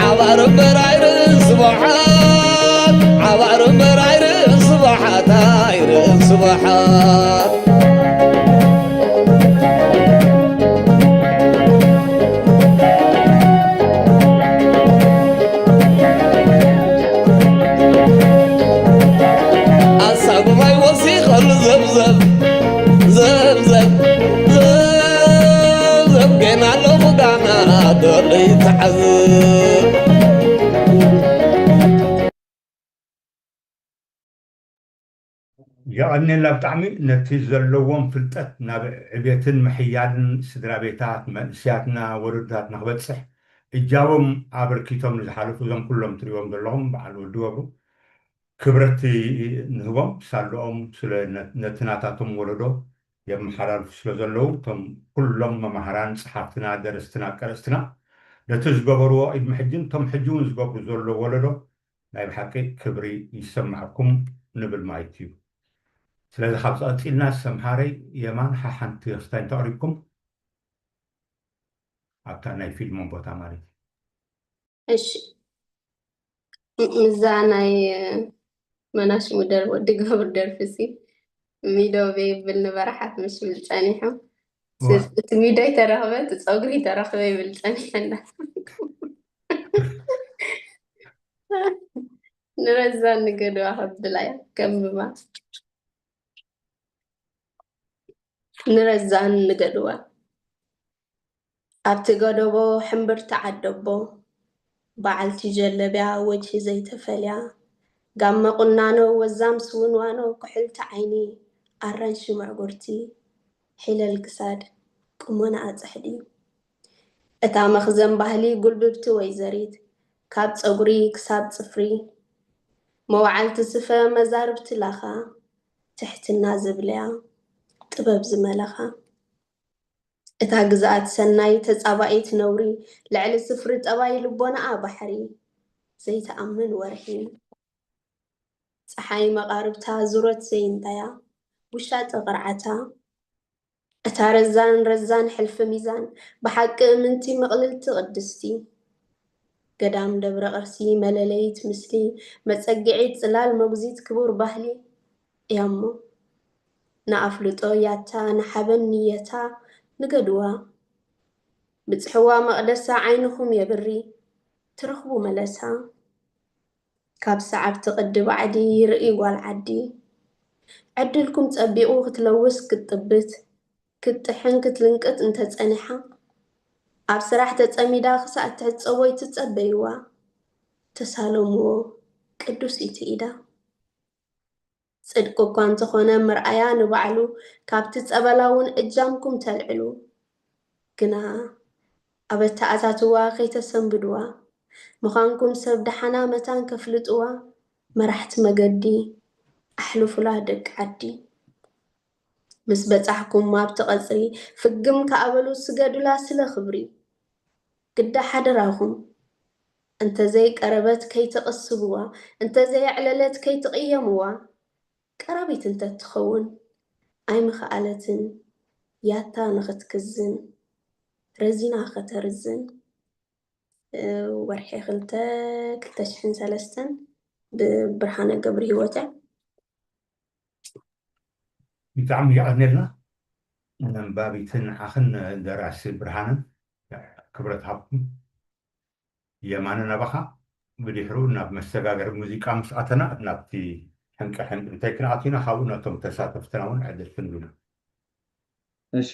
ዓባር እምበር ኣይርእን ስብሓት፣ ዓባር እምበር ኣይርእን ስብሓት፣ ኣይርእን ስብሓት። ኣሳጉማይ ወሲኸሉ ዘብዘብ ዘብዘብ ዘብዘብ፣ ገና ኣለኹ ጋና ደለይ ተዓዝብ። የቐንየልና ብጣዕሚ። ነቲ ዘለዎም ፍልጠት ናብ ዕቤትን ምሕያልን ስድራ ቤታት፣ መንእስያትና፣ ወለዶታትና ክበፅሕ እጃቦም ኣበርኪቶም ንዝሓለፉ እዞም ኩሎም ትሪእዎም ዘለኹም በዓል ወዲ ወብሩ ክብረት ንህቦም። ሳልኦም ስለ ነ- ነቲ ናታቶም ወለዶ የመሓላልፉ ስለ ዘለዉ እቶም ኩሎም መማህራን፣ ፀሓፍትና፣ ደረስትና፣ ቀረፅትና ነቲ ዝገበርዎ ቅድሚ ሕጅን እቶም ሕጂ እውን ዝገብሩ ዘለዉ ወለዶ ናይ ብሓቂ ክብሪ ይሰማዕኩም ንብል ማለት እዩ። ስለዚ ካብ ቀፂልና ሰምሃረይ የማን ሓሓንቲ ክስታይ እንተቕሪብኩም ኣብታ ናይ ፊልሞን ቦታ ማለት እዩ። እሺ ም- ምዛ ናይ መናሽ ሙደር ወዲ ገብር ደርፊ ሲ ሚዶ በይብል ንበረሓት ምሽ ብል ጸኒሑ። እዋ። እቲ ሚዶ ይተረኽበ እቲ ፀጉሪ ይተረኽበ ይብል ጸኒሐና። ንረዛን ንገድዋ ከብላ እያ ከንብባ። ንረዛን ንገድዋ ኣብቲ ገደቦ ሕምብርቲ ዓደቦ በዓልቲ ጀለብያ ወጅሂ ዘይተፈልያ ጋመ ቁናኖ ወዛም ስውንዋኖ ክሕልቲ ዓይኒ ኣራንሺ ምዕጉርቲ ሒለል ክሳድ ቁመናኣ ጸሕዲ እታ መኽዘን ባህሊ ጉልብብቲ ወይዘሪት ካብ ጸጉሪ ክሳብ ጽፍሪ መዋዕልቲ ስፈ መዛርብቲ ላኻ ትሕትና ዘብለያ ጥበብ ዝመለኻ እታ ግዝኣት ሰናይ ተጻባኢት ነውሪ ልዕሊ ስፍሪ ጠባይ ልቦናኣ ባሕሪ ዘይትኣምን ወርሒ ጸሓይ መቓርብታ ዙረት ዘይንታያ ውሻጠ ቅርዓታ እታ ረዛን ረዛን ሕልፊ ሚዛን ብሓቂ እምንቲ ምቕልልቲ ቅድስቲ ገዳም ደብረ ቅርሲ መለለይት ምስሊ መጸግዒት ጽላል መጉዚት ክቡር ባህሊ እያሞ ንኣፍልጦ ያታ ንሓበን ንየታ ንገድዋ ብጽሕዋ መቕደሳ ዓይንኹም የብሪ ትረኽቡ መለሳ ካብ ሰዓብቲ ቅዲ ባዕዲ ይርኢ ጓል ዓዲ ዕድልኩም ጸቢቑ ክትለውስ ክትጥብት ክትጥሕን ክትልንቅጥ እንተጸኒሓ ኣብ ስራሕ ተጸሚዳ ክሳዕ ትሕጸቦ ይትጸበይዋ ተሳለምዎ ቅዱስ ኢቲ ኢዳ ጽድቂ እኳ እንተኾነ ምርኣያ ንባዕሉ ካብቲ ጸበላ እውን እጃምኩም ተልዕሉ ግና ኣብ ኣተኣታትዋ ከይተሰንብድዋ ምዃንኩም ሰብ ደሓና መታን ከፍልጥዋ መራሕቲ መገዲ ኣሕልፉላ ደቂ ዓዲ። ምስ በጻሕኩም ኣብቲ ቀጽሪ ፍግም ከኣበሉ ስገዱላ ስለ ክብሪ። ግዳ ሓደራኹም እንተዘይቀረበት ከይትቕስብዋ፣ እንተዘየዕለለት ከይትቕየምዋ። ቀራቢት እንተትኸውን ኣይምኸኣለትን ያታ ንኽትክዝን ረዚና ከተርዝን። ወርሒ ክልተ ክልተ ሽሕን ሰለስተን ብብርሃነ ገብረ ህይወት እያ። ብጣዕሚ የቐንየልና ነንባቢትን ንዓኽን ደራሲ ብርሃነ ክብረት ሃብኩም። የማነ ናባኻ። ብድሕሩ ናብ መሰጋገሪ ሙዚቃ ምስ ኣተና ናብቲ ሕንቂ ሕንቂ እንታይ ክንኣቱ ኢና ካብኡ ነቶም ተሳተፍትና እውን ዕድል ክንብና። እሺ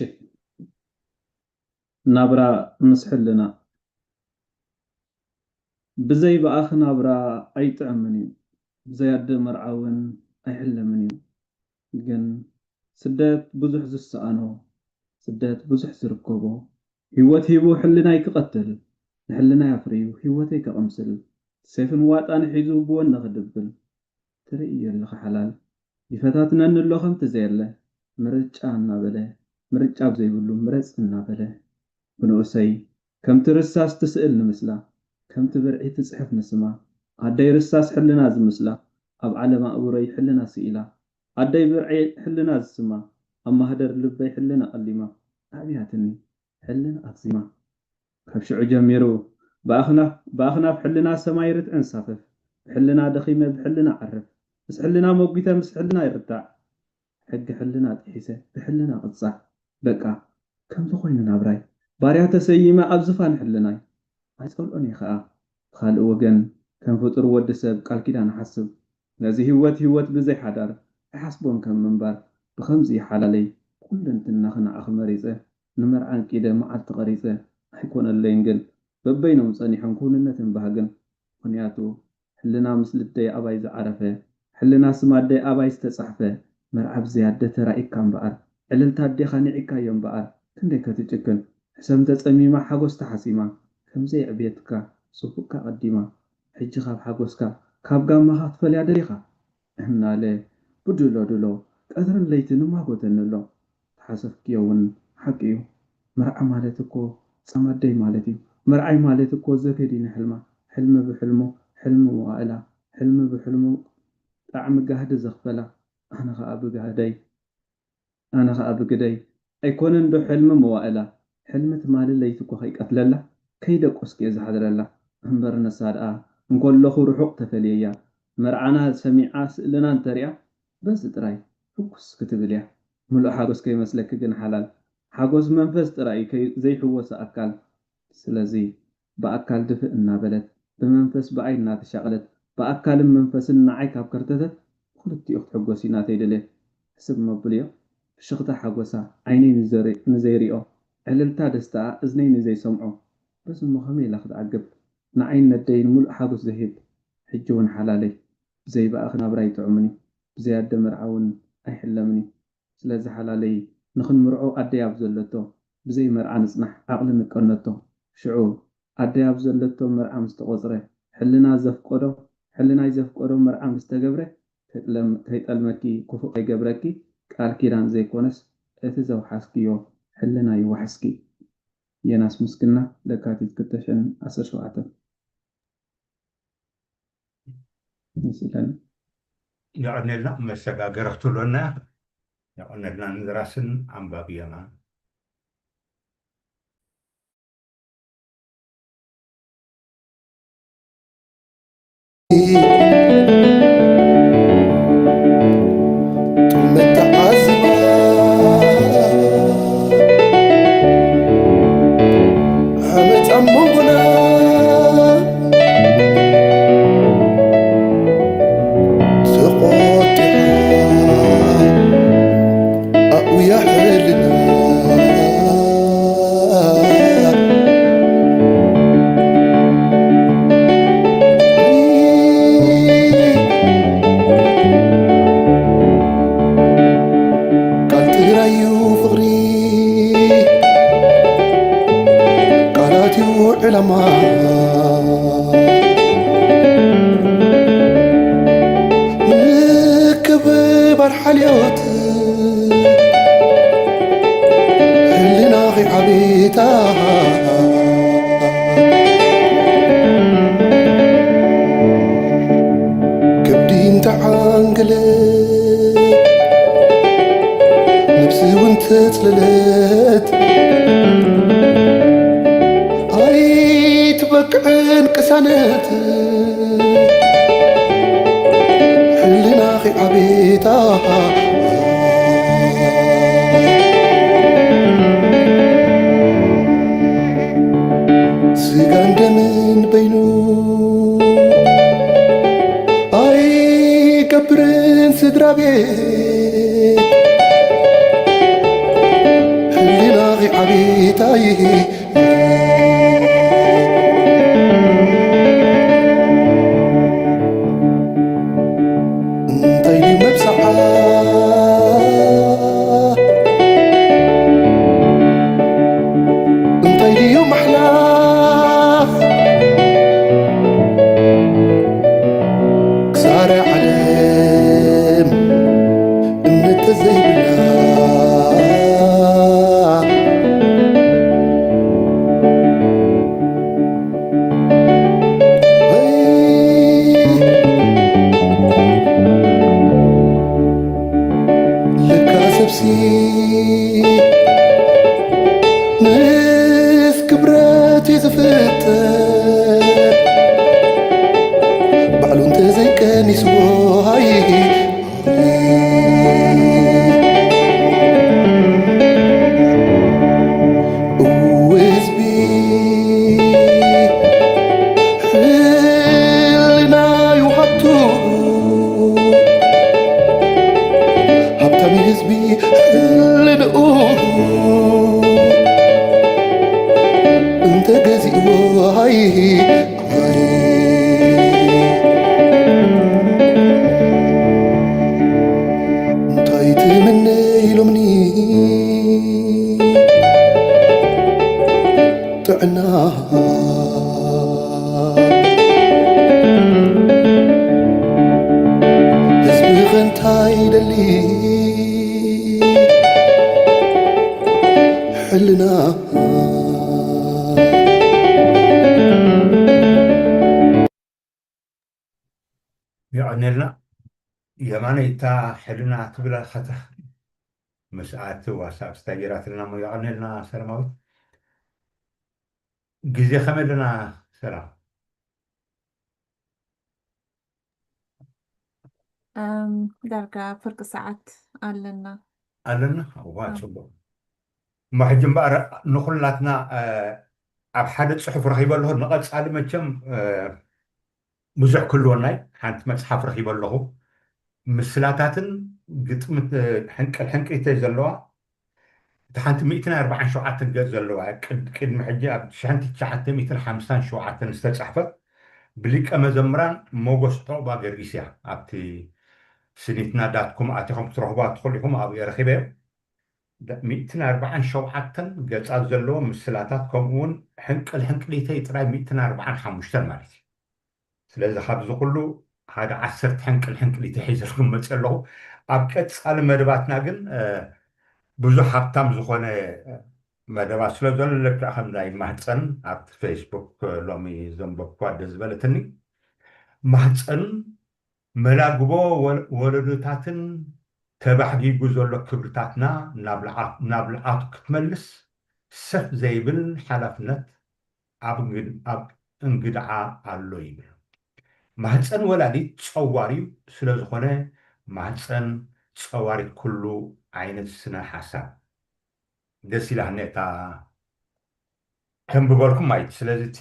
ናብራ ምስ ሕልና ብዘይ ብኣኽ ናብራ ኣይጥዕምን እዩ ብዘይ ኣደ መርዓ እውን ኣይሕለምን እዩ ግን ስደት ብዙሕ ዝሰኣኖ ስደት ብዙሕ ዝርከቦ ህይወት ሂቡ ሕልናይ ክቐትል ንሕልናይ ኣፍርዩ ህይወተይ ከቐምስል ሴፍን ዋጣን ሒዙ ብወኒ ክድብል ትርእዮ ኣለኻ ሓላል ይፈታትነኒ ኣሎ ከምቲ ዘየለ ምርጫ እናበለ ምርጫ ብዘይብሉ ምረፅ እናበለ ብንኡሰይ ከምቲ ርሳስ ትስእል ንምስላ ከምቲ ብርዒ ትፅሕፍ ንስማ ኣደይ ርሳስ ሕልና ዝምስላ ኣብ ዓለም ኣእምሮይ ሕልና ስኢላ ኣደይ ብርዒ ሕልና ዝስማ ኣብ ማህደር ልበይ ሕልና ኣሊማ ኣብያትኒ ሕልና ኣኽዚማ ካብ ሽዑ ጀሚሩ ብኣኽናፍ ብኣኽናፍ ሕልና ሰማይ ርትዒ ንሳፈፍ ብሕልና ደኺመ ብሕልና ዓርፍ ምስ ሕልና መጒተ ምስ ሕልና ይርታዕ ሕጊ ሕልና ጥሒሰ ብሕልና ቅጻዕ በቃ ከምዚ ኮይኑ ናብራይ ባርያ ተሰይመ ኣብ ዝፋን ሕልናይ ኣይጸልኦን እየ ኸኣ ብኻልእ ወገን ከም ፍጡር ወዲ ሰብ ቃል ኪዳን እሓስብ ነዚ ህይወት ህይወት ብዘይ ሓዳር ኣይሓስቦን ከም ምንባር ብኸምዚ ይሓላለይ ኩለንትናኺ ንዓኺ መሪጸ ንመርዓ ኣንቂደ መዓልቲ ቐሪጸ ኣይኮነለይን ግን በበይኖም ጸኒሖም ክውንነትን ባህግን ምኽንያቱ ሕልና ምስ ልደይ ኣባይ ዝዓረፈ ሕልና ስም ኣደይ ኣባይ ዝተጻሕፈ መርዓ ብዘይ ኣደ ተራኢካ እምበኣር ዕልልታ ኣዴኻ ኒዒካዮ እምበኣር ክንደይ ከትጭክን ሕሰም ተጸሚማ ሓጎስ ተሓሲማ ከምዘይ ዕብየትካ ጽቡቕካ ቀዲማ ሕጂ ካብ ሓጎስካ ካብ ጋማኻ ክትፈልያ ደሊኻ እናለ ብድሎ ድሎ ቀትርን ለይትን እማጎተኒ ኣሎ ተሓሰብክዮ እውን ሓቂ እዩ መርዓ ማለት እኮ ጻም ኣደይ ማለት እዩ መርዓይ ማለት እኮ ዘገዲነ ሕልማ ሕልሚ ብሕልሙ ሕልሚ መዋእላ ሕልሚ ብሕልሙ ጣዕሚ ጋህዲ ዘኽፈላ ኣነ ኸኣ ብጋህደይ ኣነ ኸኣ ብግደይ ኣይኮነን ዶ ሕልሚ መዋእላ ሕልሚ ትማሊ ለይቲ እኮ ከይቀትለላ ከይደቆስኩ እየ ዝሓድረላ እምበር ንሳ ደኣ እንከለኹ ርሑቕ ተፈልየያ መርዓና ሰሚዓ ስእልና እንተሪኣ በዚ ጥራይ ሕጉስ ክትብል እያ ምሉእ ሓጎስ ከይመስለኪ ግን ሓላል ሓጎስ መንፈስ ጥራይ እዩ ዘይሕወስ ኣካል ስለዚ ብኣካል ድፍእ እናበለት ብመንፈስ ብኣይ እናተሻቐለት ብኣካልን መንፈስን ንዓይ ካብ ከርተተት ብኽልቲኡ ክትሕጎስ እዩ ናተይ ድሌት ሕስብ መብልዮ ፍሽኽታ ሓጎሳ ዓይነይ ንዘይሪኦ ዕልልታ ደስታኣ እዝነይ ንዘይሰምዖ በዚ እሞ ከመይ ኢላ ክትዓግብ ንዓይን ነደይን ሙሉእ ሓጎስ ዘሂብ ሕጂ እውን ሓላለይ ብዘይ ብኣኺ ናብራ ኣይጥዑምን እዩ ብዘይ ኣደ መርዓ እውን ኣይሕለምን እዩ ስለዚ ሓላለይ ንኽንምርዖ ኣደይ ኣብ ዘለቶ ብዘይ መርዓ ንጽናሕ ዓቕሊ ንቀነቶ ሽዑ ኣደይ ኣብ ዘለቶ መርዓ ምስ ተቖጽረ ሕልና ዘፍቀዶ ሕልናይ ዘፍቀዶ መርዓ ምስ ተገብረ ከይጠልመኪ ክፉእ ከይገብረኪ ቃል ኪዳን ዘይኮነስ እቲ ዘውሓስክዮ ሕልና ይዋሕስኪ የናስ ምስግና ለካቲት ክልተ ሽሕን ዓሰርተ ሸውዓተን የቐነልና መሰጋገሪ ክትብለና የቐነልና ንዝራስን ኣንባቢ የማን መተዓዝባ ዓመት ኣብ መንጎና ተቖጢዓ ኣኡያ ሕልና ባር ሓልዮት ሕልናኺ ዓቢታ ከብዲ እንተዓንገለት ነብሲ እውን ተጽለለት ኣይትበቅዕን ቅሳነት ሕልናኺ ዓቤታ ስጋን ደምን በይኑ ኣይገብርን ስድራ ቤት ሕልናኺ ዓቤታ ይሂ እንታይ ድዩ መብጽዓ እንታይ ድዩ ማሕላ ክሳረ ዓለም እምነት ተዘይብላ ለካ ሰብሲ ምስ ክብረት እዩ ዝፍጠር ባዕሉ እንተዘይቀኒስዎ ሃይ እወ ህዝቢ ሕልና ይውሃቱ ሃብታም ህዝቢ ሕልንኡ እንተገዚእዎ ሃይ እንታይ ትምነ ኢሎምኒ ጥዕና ህዝቢ ኸንታይ ደሊ ሕልና የቐኔልና የማነይ እታ ሕልና ትብላ ኸታ ምስ ኣቲ ዋሳብ ስታጌራትልና ሞ የቐኔልና ሰላማዊት ግዜ ከመይ ኣለና ሰላም እም፣ ዳርጋ ፍርቂ ሰዓት ኣለና። ኣለና እዋ ኣም፣ ፅቡቅ እሞ ሕጂ እምበኣር ንኩላትና እ፣ ኣብ ሓደ ፅሑፍ ረኪበ ኣለኹ ንቐፃሊ መቸም እ፣ ብዙሕ ክህልወናይ ሓንቲ መፅሓፍ ረኪበ ኣለኹ ምስላታትን ግጥሚ እ፣ ሕንቅል ሕንቅሊተይ ዘለዋ እቲ ሓንቲ ሚእትን ኣርባዓን ሸውዓተን ገጽ ዘለዋ እያ። ቅድ- ቅድሚ ሕጂ ኣብ ሽሕን ትሽዓተ ሚእትን ሓምሳን ሸውዓተን ዝተጻሕፈት ብሊቀ መዘምራን ሞጎስ ዑቕባ ገርጊስ እያ። ኣብቲ ስኒትና ዳት ኮም ኣቲኹም ክትረኽቡዋ ትኽእሉ ኢኹም፣ ኣብኡ ረኺበዮ። ዳ- ሚእትን ኣርባዓን ሸውዓተን ገጻት ዘለዎ ምስላታት ከምኡ እውን ሕንቅል ሕንቅሊተይ ጥራይ ሚእትን ኣርባዓን ሓሙሽተን ማለት እዩ። ስለዚ ካብዚ ኩሉ ሓደ ዓሰርተ ሕንቅል ሕንቅሊት ሒዘልኩም መፅእ ኣለኹ ኣብ ቀፃሊ መደባትና ግን ብዙሕ ሃብታም ዝኾነ መደባት ስለ ዘሎ ልክዕ ከም ናይ ማህፀን ኣብቲ ፌስቡክ ሎሚ ዘንበብኩዋ ደስ ዝበለትኒ ማህፀን መላግቦ ወለዶታትን ተባሕጊጉ ዘሎ ክብርታትና ናብ ልዓቱ ክትመልስ ሰፍ ዘይብል ሓላፍነት ኣብ እንግድዓ ኣሎ ይብል። ማህፀን ወላዲት ፀዋር እዩ። ስለዝኾነ ማህፀን ፀዋሪት ኩሉ ዓይነት ስነ ሓሳብ ደስ ኢላህኒ እታ ከንብበልኩም ማለት እዩ። ስለዚ እቲ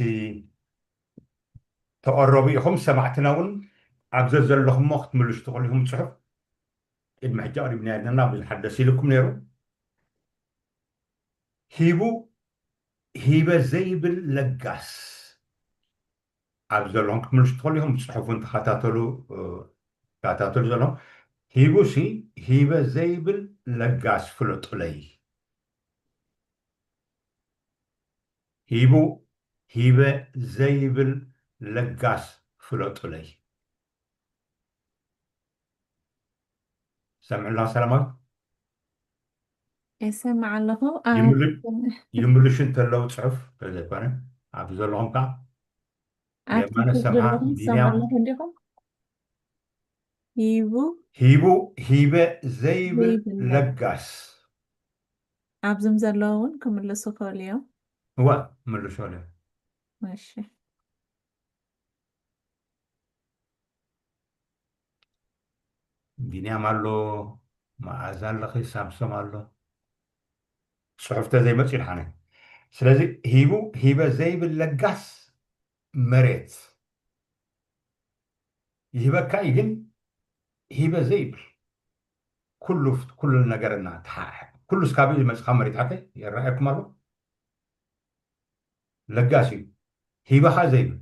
ተቐረቡ ኢኹም ሰማዕትና እውን ኣብ ዘዘለኹሞ ክትምልሱ ትኽእሉ ኢኹም። ፅሑፍ ቅድሚ ሕጂ ኣቕሪብና ኣለና ብዙሓት ደስ ኢልኩም ነይሩ። ሂቡ ሂበ ዘይብል ለጋስ ኣብ ዘለኹም ክትምልሱ ትኽእሉ ኢኹም። ብፅሑፍ እውን ተኸታተሉ ተከታተሉ ዘለኹም። ሂቡ ሲ ሂበ ዘይብል ለጋስ ፍለጡለይ። ሂቡ ሂበ ዘይብል ለጋስ ፍለጡለይ። ሰምዕላ ሰላማዊ እሰምዕ ኣለኹ። ይምል- ይምልሹ እንተለዉ ጽሑፍ ተዘይኮነ ኣብዚ ዘለኹም ከዓ ኣብቲ የማነ ክፍሊ ሰምሃር ዘለኹም ቢንያም ትሰምዑ ኣለኹ እንዲኹም? ሂቡ ሂቡ ሂበ ዘይብል ዘይብል ለጋስ ኣብዞም ዘለዉ እውን ክምልሱ ክኽእሉ እዮም። እዋ ምልሾ ኣሎ። እሺ ቢንያም ኣሎ፣ መኣዛ ኣለኺ፣ ሳምሶም ኣሎ። ጽሑፍ ተዘይመጽኡ ይድሓነ። ስለዚ ሂቡ ሂበ ዘይብል ለጋስ መሬት ይህበካ እዩ፣ ግን ሂበ ዘይብል ኩሉ ኩሉ ነገርና ተሓ- ኩሉ እስካብ ዝመጽኻ መሬት ሓቀይ ይረኣየኩም ኣሎ። ለጋስ እዩ፣ ሂበኻ ዘይብል።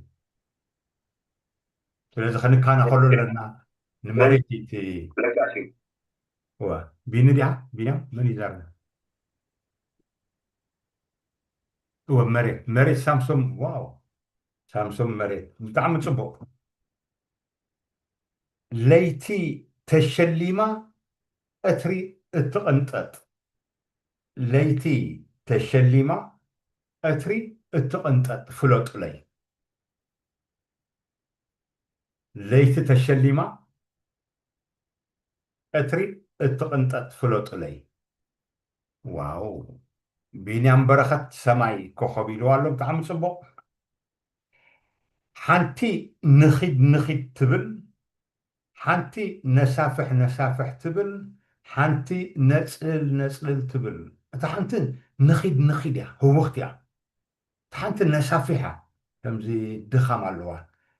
ስለዚ ክንካና ከሎ ኣለና ንመሬት እቲ እዋ ቢኒ ድያ ቢንያም መን ይዛርብ? እወ መሬት መሬት ሳምሶም ዋው ሳምሶም መሬት ብጣዕሚ ጽቡቕ። ለይቲ ተሸሊማ ቀትሪ እትቕንጠጥ ለይቲ ተሸሊማ ቀትሪ እትቕንጠጥ ፍለጡለይ። ለይቲ ተሸሊማ ቀትሪ እትቕንጠጥ ፍለጡለይ። ዋው ቢንያም በረኸት ሰማይ ኮኸብ ኢልዋ ኣሎ። ብጣዕሚ ጽቡቕ። ሓንቲ ንኺድ ንኺድ ትብል፣ ሓንቲ ነሳፍሕ ነሳፍሕ ትብል፣ ሓንቲ ነጽልል ነጽልል ትብል። እታ ሓንቲ ንኺድ ንኺድ እያ፣ ህውኽቲ እያ። እታ ሓንቲ ነሳፊሕ እያ፣ ከምዚ ድኻም ኣለዋ።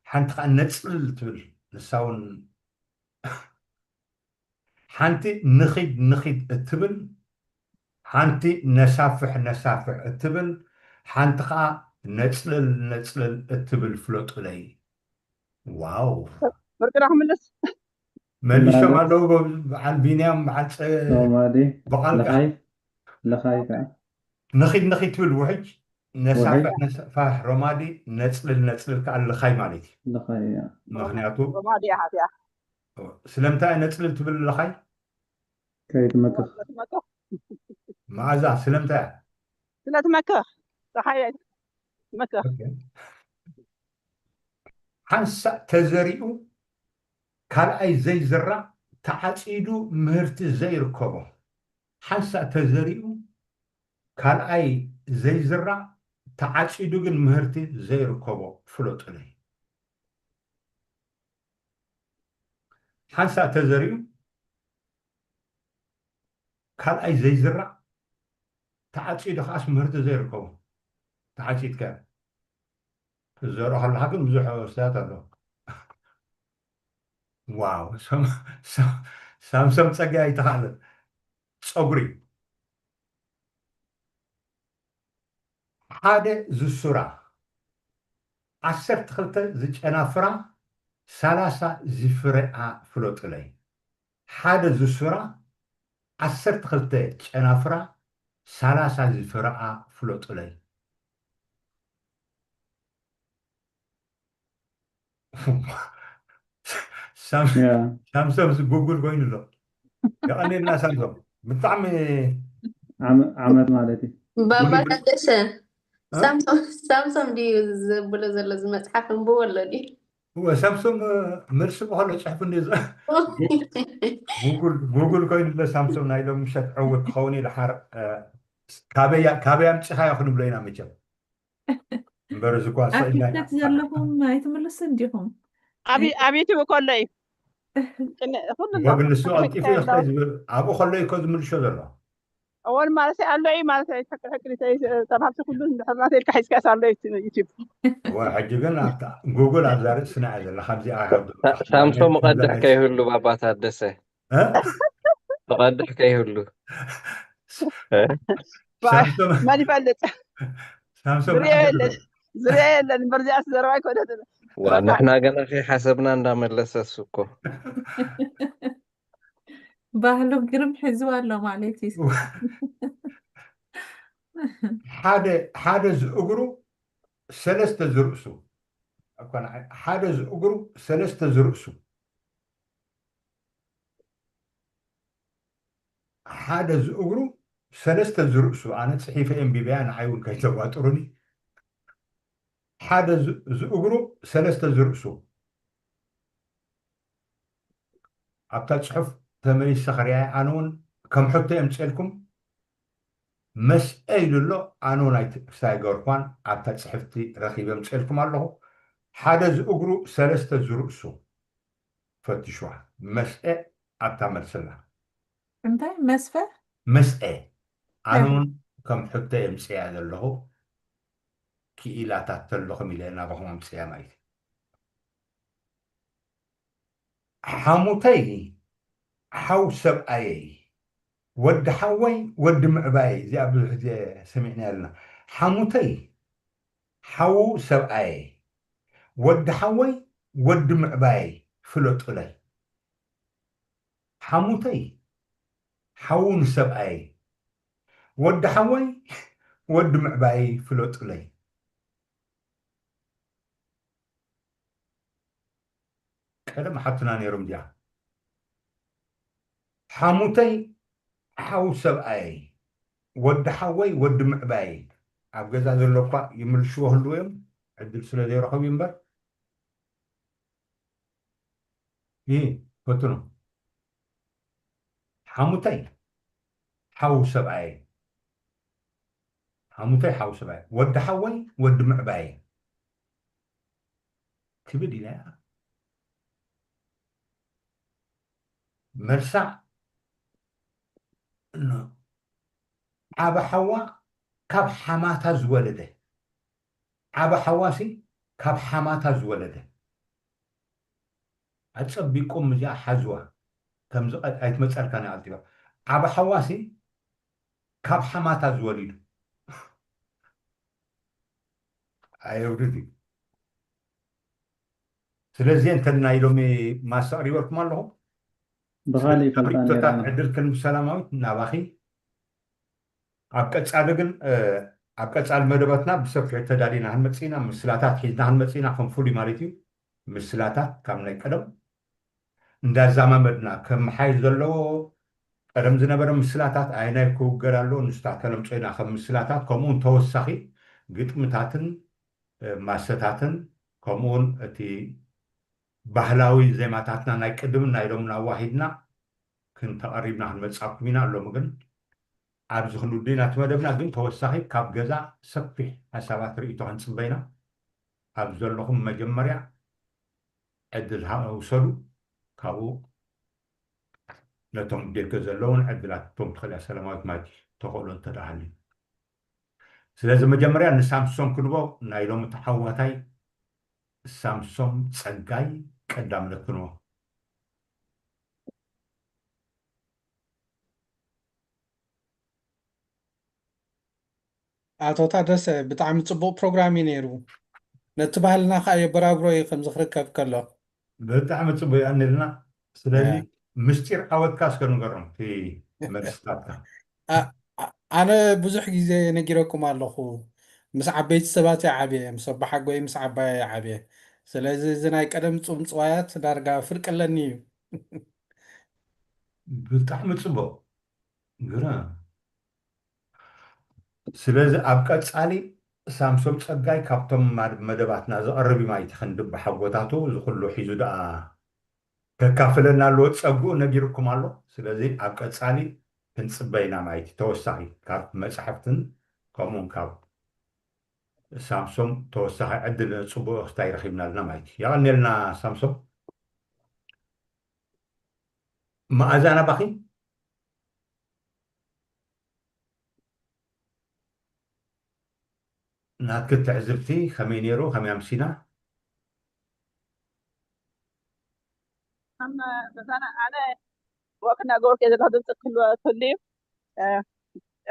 ሓንቲ ከዓ ነጽልል ትብል፣ ንሳ እውን ሓንቲ ንኺድ ንኺድ እትብል፣ ሓንቲ ነሳፍሕ ነሳፍሕ እትብል፣ ሓንቲ ከዓ ነጽልል ነጽልል እትብል ፍለጡለይ። ዋው ፍርቅና ክምልስ መሊሾም ማለት ኣለዉ። በዓል ቢንያም በዓል ጸ- ሶማሊ ብቓልካ ለኻይ ለኻይ ከዓ ንኺድ ንኺድ ትብል ውሕጅ ነሳፍሕ ውሕጅ። ነሳፋሕ ሮማዲ ነጽልል ነጽልል ከዓ ልኻይ ማለት እዩ። ለኻይ እያ። ምክንያቱ ሮማዲ እያ ሓትያ ስለምንታይ ነጽልል ትብል ልኻይ ከይትመክኽ ትመክኽ መኣዛ ስለምንታይ እያ? ስለ ትመክኽ ፀሓይ ትመክኽ ኦኬ። ሓንሳእ ተዘሪኡ ካልኣይ ዘይዝራእ ተዓፂዱ ምህርቲ ዘይርከቦ ሓንሳእ ተዘሪኡ ካልኣይ ዘይዝራእ ተዓፂዱ ግን ምህርቲ ዘይርከቦ ፍለጡለይ። ሓንሳእ ተዘሪኡ ካልኣይ ዘይዝራእ ተዓፂዱ ከዓስ ምህርቲ ዘይርከቦ ተዓፂድካ ትዘርኦ ከለካ ግን ብዙሕ ወስታት ኣሎ። ዋው ሳምሶም ፀጋ ኣይተኻእለን ፀጉሪ ሓደ ዝሱራ ዓሰርተ ክልተ ዝጨናፍራ ሰላሳ ዝፍረኣ ፍለጡለይ። ሓደ ዝሱራ ዓሰርተ ክልተ ጨናፍራ ሰላሳ ዝፍረኣ ፍለጡለይ። ሳምሶም ጉጉል ኮይኑ ኣሎ። የቐኔልና ሳምሶም ብጣዕሚ ዓመት ማለት እዩ። ባባ ታደሰ ሳምሶም ድዩ ዘብሎ ዘሎ እዚ መፅሓፍ እንብቦ ኣሎ ድዩ? እወ ሳምሶም መልሲ ብኸሎ ፅሕፉ እንደ ጉጉል ኮይኑ ኣሎ። ሳምሶም ናይ ሎም ምሸት ዕውት ክኸውን እዩ። ድሓር ካበይ ኣምፂኻዮ ክንብሎ ኢና መቸም። እምበር እዚ እኳ ኣብ ቲክቶክ ዘለኹም ኣይትምልሱ እንዲኹም? ኣብ ዩቱብ ከሎ እዩ። ወግ ንሱ ቀልጢፉ ይኽእል ዝብል ኣብኡ ከሎ እኮ ዝምልሾ ዘሎ። እወን ማለት ኣሎ እዩ ማለት እዩ። ሕቂ ሕቂ ተባብቲ ኩሉ እንድሕር ናተይ ኢልካ ሒዝካስ ኣሎ እዩ ዩቱብ። እወ ሕጂ ግን ኣብታ ጉግል ኣብዛ ርእስና እያ ዘላ። ካብዚኣ ሳምሶም ቀድሕ ከይህሉ ባባ ታደሰ ብቐድሕ ከይህሉ መን ይፈልጥ? ዝርያ የለን እምበር እዚኣስ ዘረባ ኣይኮነትን። ንሕና ገና ከይሓሰብና እንዳመለሰ እሱ እኮ ባህሉ ግርም ሒዝዋ ኣሎ ማለት እዩ። ሓደ ሓደ ዝእግሩ ሰለስተ ዝርእሱ ሓደ ዝእግሩ ሰለስተ ዝርእሱ ሓደ ዝእግሩ ሰለስተ ዝርእሱ፣ ኣነ ጽሒፈ ኣንቢበያ ንዓይ እውን ከይተቋጥሩኒ። ሓደ ዝ- ዝእግሩ ሰለስተ ዝርእሱ። ኣብታ ጽሑፍ ተመሊሰ ክሪኣ፣ ኣነ እውን ከም ሕቶ የምጽኤልኩም። መስኤ ኢሉ ኣሎ። ኣነ እውን ኣይት- ኣይገርኳን፣ ኣብታ ጽሕፍቲ ረኺበ የምጽኤልኩም ኣለኹ። ሓደ ዝእግሩ ሰለስተ ዝርእሱ። ፈትሽዋ። መስኤ ኣብታ መልስላ። እንታይ መስፈ? መስኤ ኣነ እውን ከም ሕቶ የምጽያ ዘለኹ። ክኢላታት ተለኹም ኢለ ናባኹም ኣምጽያ ማለት እዩ። ሓሙተይ ሓው ሰብኣየይ፣ ወዲ ሓወይ፣ ወዲ ምዕባየይ፣ እዚኣ ብዙሕ ግዜ ሰሚዕና ኣለና። ሓሙተይ ሓው ሰብኣየይ፣ ወዲ ሓወይ፣ ወዲ ምዕባየይ ፍለጡለይ። ሓሙተይ ሓው ንሰብኣየይ፣ ወዲ ሓወይ፣ ወዲ ምዕባየይ ፍለጡለይ። ቀደም ሓቱና ነይሮም እዚኣ። ሓሙተይ ሓው ሰብኣየይ፣ ወዲ ሓወይ፣ ወዲ ምዕባየይ። ኣብ ገዛ ዘሎ እኳ ይምልሽዎ ህልው እዮም፣ ዕድል ስለ ዘይረኸቡ እዩ እምበር። ይህ ፈትኑ። ሓሙተይ ሓው ሰብኣየይ፣ ሓሙተይ ሓው ሰብኣየይ፣ ወዲ ሓወይ፣ ወዲ ምዕባየይ። ክብድ ኢላ እያ። መልሳ፣ ኖ። ዓቢ ሓዋ ካብ ሓማታ ዝወለደ። ዓቢ ሓዋሲ ካብ ሓማታ ዝወለደ። ኣጸቢቁም እዚኣ ሓዝዋ። ከምዚ ቀ- ኣይትመጸልካን እያ ቀልጢፋ። ዓቢ ሓዋሲ ካብ ሓማታ ዝወሊዱ። ኣየውርድ እዩ። ስለዚ እንተ ናይ ሎሚ ማስ ኣቕሪበልኩም ኣለኹ። ብኻሊእ ኣብ ሪቶታት ፈንታን ዕድል ክንብ ሰላማዊት ናባኺ። ኣብ ቀጻሊ ግን እ፣ ኣብ ቀጻሊ መደባትና ብሰፊሑ ተዳሊና ክንመጽእ ኢና፣ ምስላታት ሒዝና ክንመጽእ ኢና። ከም ፍሉይ ማለት እዩ፣ ምስላታት ካብ ናይ ቀደም እንዳዛማመድና ከመሓይሽ ዘለዎ፣ ቀደም ዝነበረ ምስላታት ኣየናይ ክውገድ ኣሎ፣ ንስታት ከነምጾ ኢና ከም ምስላታት። ከምኡውን ተወሳኺ ግጥምታትን እ፣ ማሰታትን፣ ከምኡውን እቲ ባህላዊ ዜማታትና ናይ ቅድምን ናይ ሎምን ኣዋሂድና ክንተቐሪብና ክንመጻኩም ኢና። ሎሚ ግን ኣብዚ ክንውድእ ኢና እቲ መደብና። ግን ተወሳኺ ካብ ገዛ ሰፊሕ ሓሳባት ርእይቶ ክንጽበ ኢና። ኣብ ዘለኹም መጀመርያ ዕድል ሃ- ውሰዱ። ካብኡ ነቶም ደገ ዘለውን ዕድላቶም ትኽእል እያ ሰላማዊት ማጂ ተኽእሎ እንተ ደኣ ሃልዩ። ስለዚ መጀመርያ ንሳምሶም ክንቦ ናይ ሎሚ ተሓዋታይ ሳምሶም ጸጋይ ቀዳምነት ክንቦ። ኣቶ ታደሰ፣ ብጣዕሚ ጽቡቕ ፕሮግራም እዩ ነይሩ። ነቲ ባህልና ከዓ የበራብሮ እዩ ከምዚ ክርከብ ከሎ። ብጣዕሚ ጽቡቅ ይኣንልና። ስለዚ ያ። ምስጢር ዓወትካ እስከ ንገሮም እቲ መልስታትካ። ኣ- ኣ- ኣነ ብዙሕ ግዜ ነጊረኩም ኣለኹ። ምስ ዓበይቲ ሰባት እየ ዓብየ፣ ምስ ኣቦሓጎይ ምስ ዓባየ እየ ዓብየ። ስለዚ እዚ ናይ ቀደም ጽምጽዋያት ዳርጋ ፍርቂ ኣለኒ እዩ። ብጣዕሚ ጽቡቅ ግረ። ስለዚ ኣብ ቀጻሊ ሳምሶም ጸጋይ ካብቶም ማድ- መደባትና ዝቐርብ እዩ ማለት እዩ። ክንዲ ብሓጎታቱ እዚ ኩሉ ሒዙ ደኣ ከካፍለና ኣለዎ። ጸግኡ ነጊርኩም ኣሎ። ስለዚ ኣብ ቀጻሊ ክንጽበ ኢና ማለት እዩ። ተወሳኺ ካብ መጻሕፍትን ከምኡውን ካብ ሳምሶም ተወሳኺ ዕድል ጽቡቅ ክስታይ ረኺብና ኣለና ማለት እዩ። የቐንየልና ሳምሶም። መኣዛ ናባኺ። ናትኪ ትዕዝብቲ ከመይ ነይሩ? ከመይ ኣምሲና? ኣነ በዛና ኣነ ወክ እናገበርኩ እየ ዘለኹ። ድምፂ ክህልወ ክህሉ እዩ።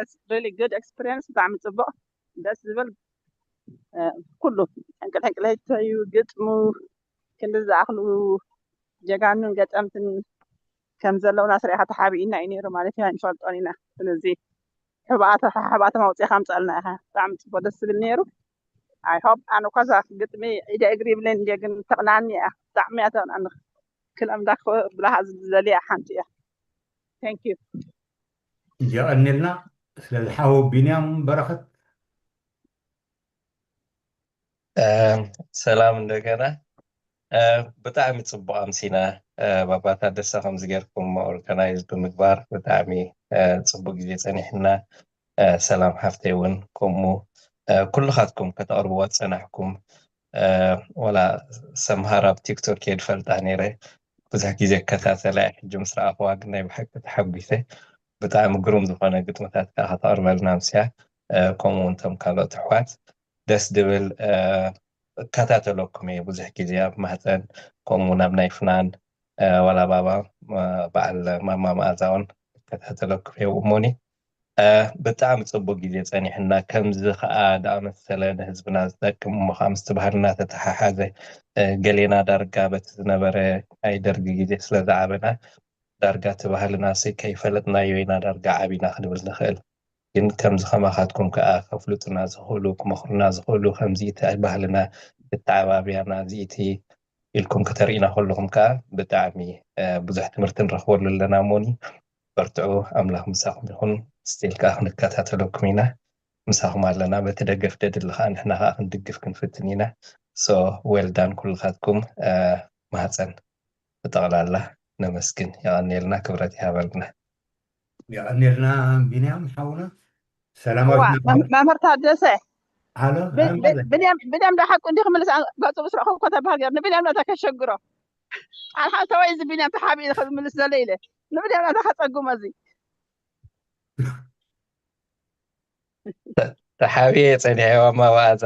It's really good experience። ብጣዕሚ ፅቡቅ፣ ደስ ዝብል። ኩሉ ሕንቅል ሕንቅለይተዩ ግጥሙ ክንዲ ዝኣኽሉ ጀጋኑን ገጠምትን ከም ዘለውና ስሪዕካ ተሓቢእና እዩ ነይሩ ማለት ኢና። ንፈልጦን ኢና። ስለዚ ሕቡኣተ ሕቡኣቶም ኣውፂእካ ኣምፀልና ኢኻ። ብጣዕሚ ፅቡቅ፣ ደስ ዝብል ነይሩ። I hope ኣነ እኳ እዛ ግጥሚ ኢደ እግሪ ይብለኒ እንድየ፣ ግን ተቕናኒ እያ። ብጣዕሚ እያ ተቕናኒ። ክልኣም ዳክ ብላሃ ዝደልያ ሓንቲ እያ። Thank you። የቐንየልና። ስለዚ ሓው ቢንያም በረኸት። ሰላም እንደገና። ብጣዕሚ ጽቡቕ ኣምሲና። ባባ ታደሰ ከምዚ ጌርኩም ኦርጋናይዝ ብምግባር ብጣዕሚ ጽቡቕ ግዜ ጸኒሕና። ሰላም ሓፍተይ እውን ከምኡ። ኩልኻትኩም ከተቕርብዋ ዝጸናሕኩም፣ ወላ ሰምሃር ኣብ ቲክቶክ እየ ዝፈልጣ ነይረ፣ ብዙሕ ግዜ እከታተላ እየ። ሕጂ ምስ ረኣኽዋ ግን ናይ ብሓቂ ተሓጒሰ። ብጣዕሚ ግሩም ዝኾነ ግጥምታት ከዓ ከተቕርበልና ኣምስያ። ከምኡ እውን እቶም ካልኦት ኣሕዋት ደስ ድብል። እከታተለኩም እየ ብዙሕ ግዜ ኣብ ማህፀን፣ ከምኡ እውን ኣብ ናይ ፍናን፣ ዋላ ባባ፣ በዓል ማማ መኣዛ እውን እከታተለኩም እየ። እሞኒ ብጣዕሚ ፅቡቅ ግዜ ፀኒሕና። ከምዚ ከዓ ዝኣመሰለ ንህዝብና ዝጠቅም እሞ ከዓ ምስቲ ባህልና ተተሓሓዘ፣ ገሌና ዳርጋ በቲ ዝነበረ ናይ ደርጊ ግዜ ስለ ዝዓበና ዳርጋ እቲ ባህልና ሲ ከይፈለጥናዮ ኢና ዳርጋ ዓቢና ክንብል ንኽእል። ግን ከምዚ ከማኻትኩም ከዓ ከፍልጡና ዝኽእሉ፣ ክመኽሩና ዝኽእሉ፣ ከምዚ እቲ ባህልና ክተዓባብያና እዚ እቲ ኢልኩም ከተርእዩና ከለኹም ከዓ ብጣዕሚ ብዙሕ ትምህርቲ ንረኽበሉ ኣለና። እሞኒ በርትዑ፣ ኣምላኽ ምሳኹም ይኹን። ስቲል ከዓ ክንከታተለኩም ኢና፣ ምሳኹም ኣለና። በቲ ደገፍ ደድሊ ከዓ ንሕና ከዓ ክንድግፍ ክንፍትን ኢና። ሶ ዌልዳን ኩልኻትኩም። ማህፀን ብጠቕላላ ነመስግን። የቐንየልና፣ ክብረት ይሃበልና። የቐንየልና ቢንያም ሓውና። ሰላማዊት መምህር ታደሰ፣ ሃሎ። ብንያም ዳሓቁ እንዲ ክምልስ ገፁ ምስ ረኸብኮ ተባህል ገር ንብንያም ናታ ከሸግሮ ኣልሓ ተወይ እዚ ብንያም ተሓቢኡ ዝምልስ ዘሎ ኢለ ንብንያም ናታ ከፀጉሞ እዚ ተሓቢኤ ጸኒሐ። መዋዛ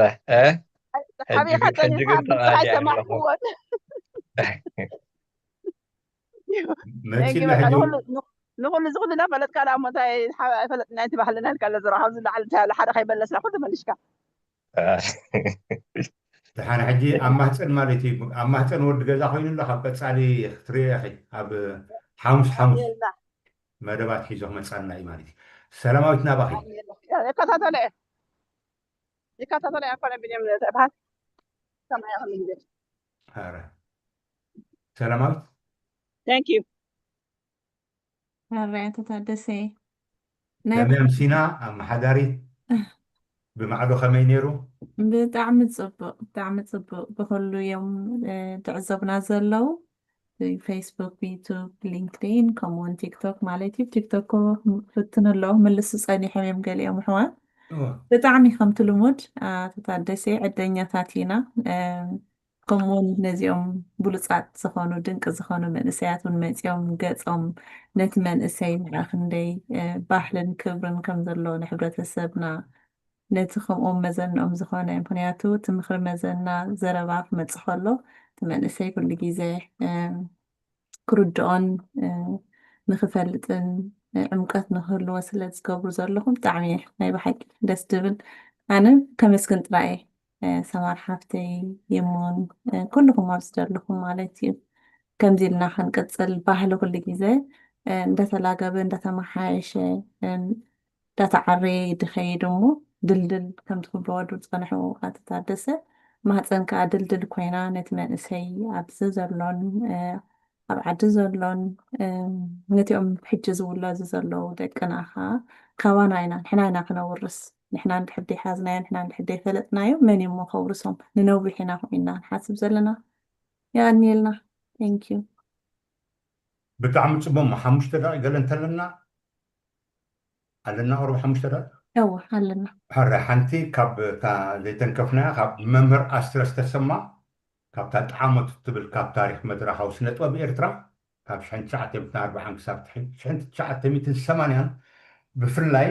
ተሓቢእካ ጸኒሕካ ብስራሕ ኣይሰማዕክዎን። ንኹሉ ዝኹሉ እናፈለጥካ ደኣ እሞ እንታይ ኣይፈለጥና እቲ ባህልና ኢልካ ኣሎ ዝረኸብ ዝለዓል እንታይ ኣሎ ሓደ ከይመለስና ኩሉ መሊሽካ። ደሓን ሕጂ ኣብ ማህፀን ማለት እዩ። ኣብ ማህፀን ወዲ ገዛ ኮይኑ ኣሎ። ካብ ቀፃሊ ክትሪኦ ኢኺ ኣብ ሓሙስ ሓሙስ መደባት ሒዞ ክመፃና እዩ ማለት እዩ። ሰላማዊት ናባኺ። ይከታተሎ እየ ይከታተሎ እየ። ኣኮነ ቢንያም ዝበሃል ሰማያ ኩሉ ግዜ። ኧረ ሰላማዊት Thank you። ሕራይ ኣቶ ታደሰ። ናይ ለምለም ሲና ኣመሓዳሪት ብማዕዶ ከመይ ነይሩ? ብጣዕሚ ጽቡቕ፣ ብጣዕሚ ጽቡቕ። ብኹሉ እዮም፣ እ፣ ዝዕዘቡና ዘለዉ። ብፌስቡክ፣ ብዩቱብ፣ ሊንክድኢን፣ ከምኡ እውን ቲክቶክ ማለት እዩ። ቲክቶክ እኮ ፍትን ኣለዉ፣ ምልሱ ጸኒሖም እዮም ገሊኦም ኣሕዋት። እወ። ብጣዕሚ ከምቲ ልሙድ ኣቶ ታደሰ ዕደኛታት ኢና። እ፣ ከምኡ እውን ነዚኦም ብሉጻት ዝኾኑ ድንቂ ዝኾኑ መንእሰያት እውን መጺኦም ገጾም ነቲ መንእሰይ ንዓ ክንደይ፣ እ፣ ባህልን ክብርን ከም ዘለዎ ንሕብረተሰብና ነቲ ከምኦም መዘንኦም ዝኾነ፣ ምኽንያቱ እቲ ምኽሪ መዘና ዘረባ ክመጽእ ከሎ እቲ መንእሰይ ኩሉ ግዜ፣ እ፣ ክርድኦን፣ እ፣ ንኽፈልጥን፣ እ፣ ዕምቀት ንኽህልዎ ስለ ዝገብሩ ዘለኹም ብጣዕሚ ናይ ብሓቂ ደስ ዝብል። ኣነ ከመስግን ጥራይ እየ፣ እ፣ ሰማር ሓፍተይ፣ ይሙን፣ እ፣ ኩልኹም ኣብዚ ዘለኹም ማለት እዩ። ከምዚ ኢልና ክንቅጽል ባህሊ ኩሉ ግዜ፣ እ፣ እንዳተላገበ እንዳተመሓየሸ፣ እ፣ እንዳተዓረየ ይድኸይድ እሞ ድልድል ከምቲ ክብልዎ ዝጸንሑ ኣቶ ታደሰ ማህጸን ከኣ ድልድል ኮይና ነቲ መንእሰይ ኣብዚ ዘሎን፣ እ፣ ኣብ ዓዲ ዘሎን፣ እ፣ ነቲኦም ሕጂ ዝውለዙ ዘለዉ ደቅና ከኣ ካባና ኢና፣ ንሕና ኢና ክነውርስ። ንሕና እንድሕር ዘይሓዝናዮ፣ ንሕና እንድሕር ዘይፈለጥናዮ መን እዩ እሞ ከውርሶም? ንነዊሕ ኢና ከምኡ ኢልና ንሓስብ ዘለና። የቐንየልና። Thank you። ብጣዕሚ ጽቡቕ። ሓሙሽተ ደቂቕ ገለ እንተለና ኣለና፣ ቁሩብ ሓሙሽተ ደቂቕ። እወ ኣለና። ሕራይ ሓንቲ ካብ እታ ዘይተንከፍናያ ካብ መምህር ኣስረስ ተሰማ ካብታ ጠዓሞት እትብል ካብ ታሪኽ መድረኻዊ ስነ ጥበብ ኤርትራ ካብ ሽሕን ትሽዓተ ሚእትን ኣርብዓን ክሳብ ሽሕን ትሽዓተ ሚእትን ሰማንያን ብፍላይ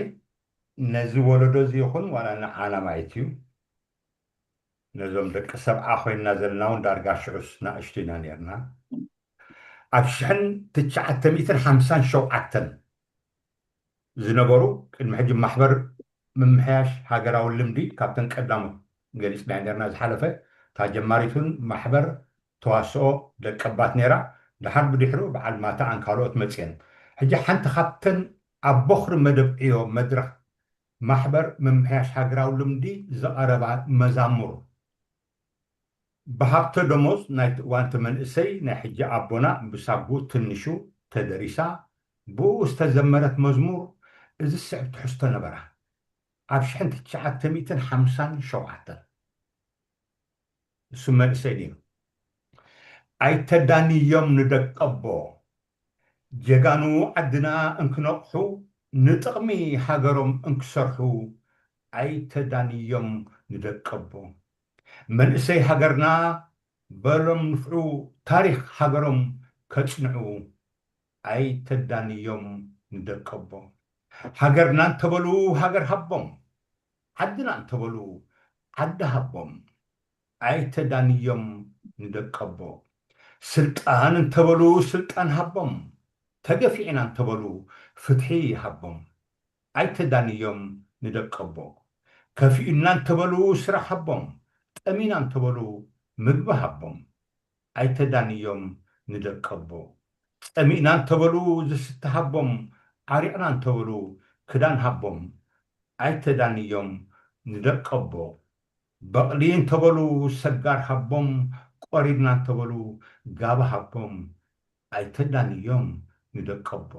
ነዚ ወለዶ እዚ ይኹን ዋላ ንዓና ማለት እዩ ነዞም ደቂ ሰብዓ ኮይንና ዘለና እውን ዳርጋ ሽዑስ ንኣሽቱ ኢና ነርና። ኣብ ሽሕን ትሽዓተ ሚእትን ሓምሳን ሸውዓተን ዝነበሩ ቅድሚ ሕጂ ማሕበር ምምሕያሽ ሃገራዊ ልምዲ ካብተን ቀዳሞት ገሊፅና ነርና ዝሓለፈ እታ ጀማሪቱን ማሕበር ተዋስኦ ደቀባት ነይራ። ድሓር ብድሕሩ በዓል ማታኣን ካልኦት መፅየን። ሕጂ ሓንቲ ካብተን ኣብ ቦኽሪ መደብ ዕዮ መድረኽ ማሕበር ምምሕያሽ ሃገራዊ ልምዲ ዝቐረባ መዛሙር ብሃብተ ደሞዝ ናይቲ እዋንቲ መንእሰይ ናይ ሕጂ ኣቦና ብሳጉ ትንሹ ተደሪሳ ብኡ ዝተዘመረት መዝሙር እዚ ዝስዕብ ትሕዝቶ ነበራ። ኣብ ሽሕን ትሽዓተ ሚእትን ሓምሳን ሸውዓተን እሱ መንእሰይ ነይሩ። ኣይተዳንዮም ንደቀቦ፣ ጀጋኑ ዓድና እንክነቕሑ፣ ንጥቕሚ ሃገሮም እንክሰርሑ ኣይተዳንዮም ንደቀቦ። መንእሰይ ሃገርና በሎም ንፍዑ፣ ታሪኽ ሃገሮም ከጽንዑ ኣይተዳንዮም ንደቀቦ። ሃገርና እንተበሉ ሃገር ሃቦም፣ ዓድና እንተበሉ ዓዲ ሃቦም። ኣይተዳንዮም ንደቀቦ። ስልጣን እንተበሉ ስልጣን ሃቦም፣ ተገፊዕና እንተበሉ ፍትሒ ሃቦም። ኣይተዳንዮም ንደቀቦ። ከፊኡና እንተበሉ ስራሕ ሃቦም፣ ጠሚና እንተበሉ ምግቢ ሃቦም። ኣይተዳንዮም ንደቀቦ። ጸሚእና እንተበሉ ዝስተ ሃቦም፣ ዓሪቕና እንተበሉ ክዳን ሃቦም። ኣይተዳንዮም ንደቀቦ። በቕሊ እንተበሉ ሰጋር ሃቦም፣ ቆሪድና እንተበሉ ጋባ ሃቦም። ኣይተዳንዮም ንደቀቦ።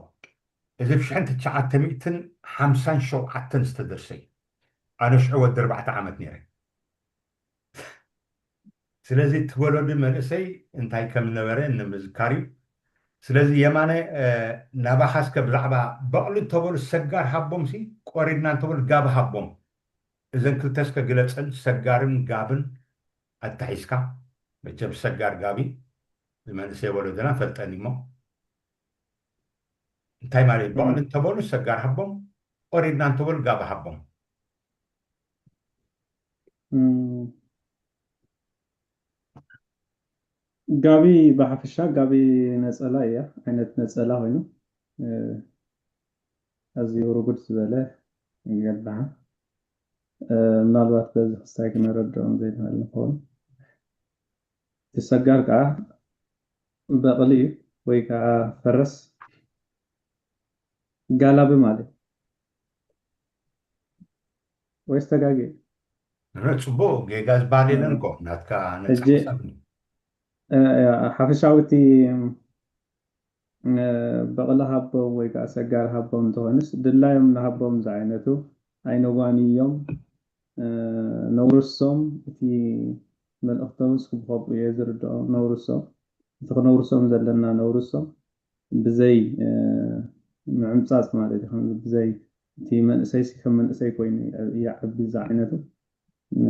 እዚ ብ ሽሕን ትሽዓተ ሚእትን ሓምሳን ሸውዓተን ዝተደርሰ እዩ። ኣነ ሽዑ ወዲ ኣርባዕተ ዓመት ነይረ። ስለዚ እቲ ወለዲ መንእሰይ እንታይ ከም ዝነበረ ንምዝካር እዩ። ስለዚ የማነ፣ እ፣ ናባኻ እስከ ብዛዕባ በቕሊ እንተበሉ ሰጋር ሃቦም ሲ፣ ቆሪድና እንተበሉ ጋቢ ሃቦም። እዘን ክልተ እስከ ግለጸን፣ ሰጋርን ጋብን ኣታሒዝካ። መቸም ሰጋር ጋቢ ዝመንእሰይ ወለዶና ፈልጠን እሞ። እንታይ ማለት እዩ? በቕሊ እንተበሉ ሰጋር ሃቦም፣ ቆሪድና እንተበሉ ጋቢ ሃቦም። እም፣ ጋቢ ብሓፈሻ ጋቢ ነጸላ እያ፣ ዓይነት ነጸላ ኮይኑ፣ እ፣ ኣዝዩ ርጉድ ዝበለ ይገብዓ። እ፣ ምናልባት በዚ ክስታይ ክነረድኦም ዘይንኽእል ንኸውን። እቲ ሰጋር ከዓ በቕሊ እዩ ወይ ከዓ ፈረስ ጋላቢ ማለት ወይስ ተጋጊ? ረ ጽቡቅ ጌጋ ዝበሃል የለን እኮ ናትካ ነጻ ሕጂ ሓሳብ ነው። እ፣ እ፣ ሓፈሻዊ እቲ እ፣ በቕሊ ሃቦም ወይ ከዓ ሰጋር ሃቦም እንተኾይኑስ ድላዮም ንሃቦም ዝዓይነቱ ኣይነጓንዮም። እ፣ ነውርሶም፣ እቲ መልእኽቶምስ ብኸምኡ እየ ዝርድኦ። ነውርሶም፣ እቲ ክነውርሶም ዘለና ነውርሶም ብዘይ፣ እ፣ ምዕምጻጽ ማለት እዩ። ከም ብዘይ እቲ መንእሰይሲ ከም መንእሰይ ኮይኑ ይዓቢ ዝዓይነቱ። እ፣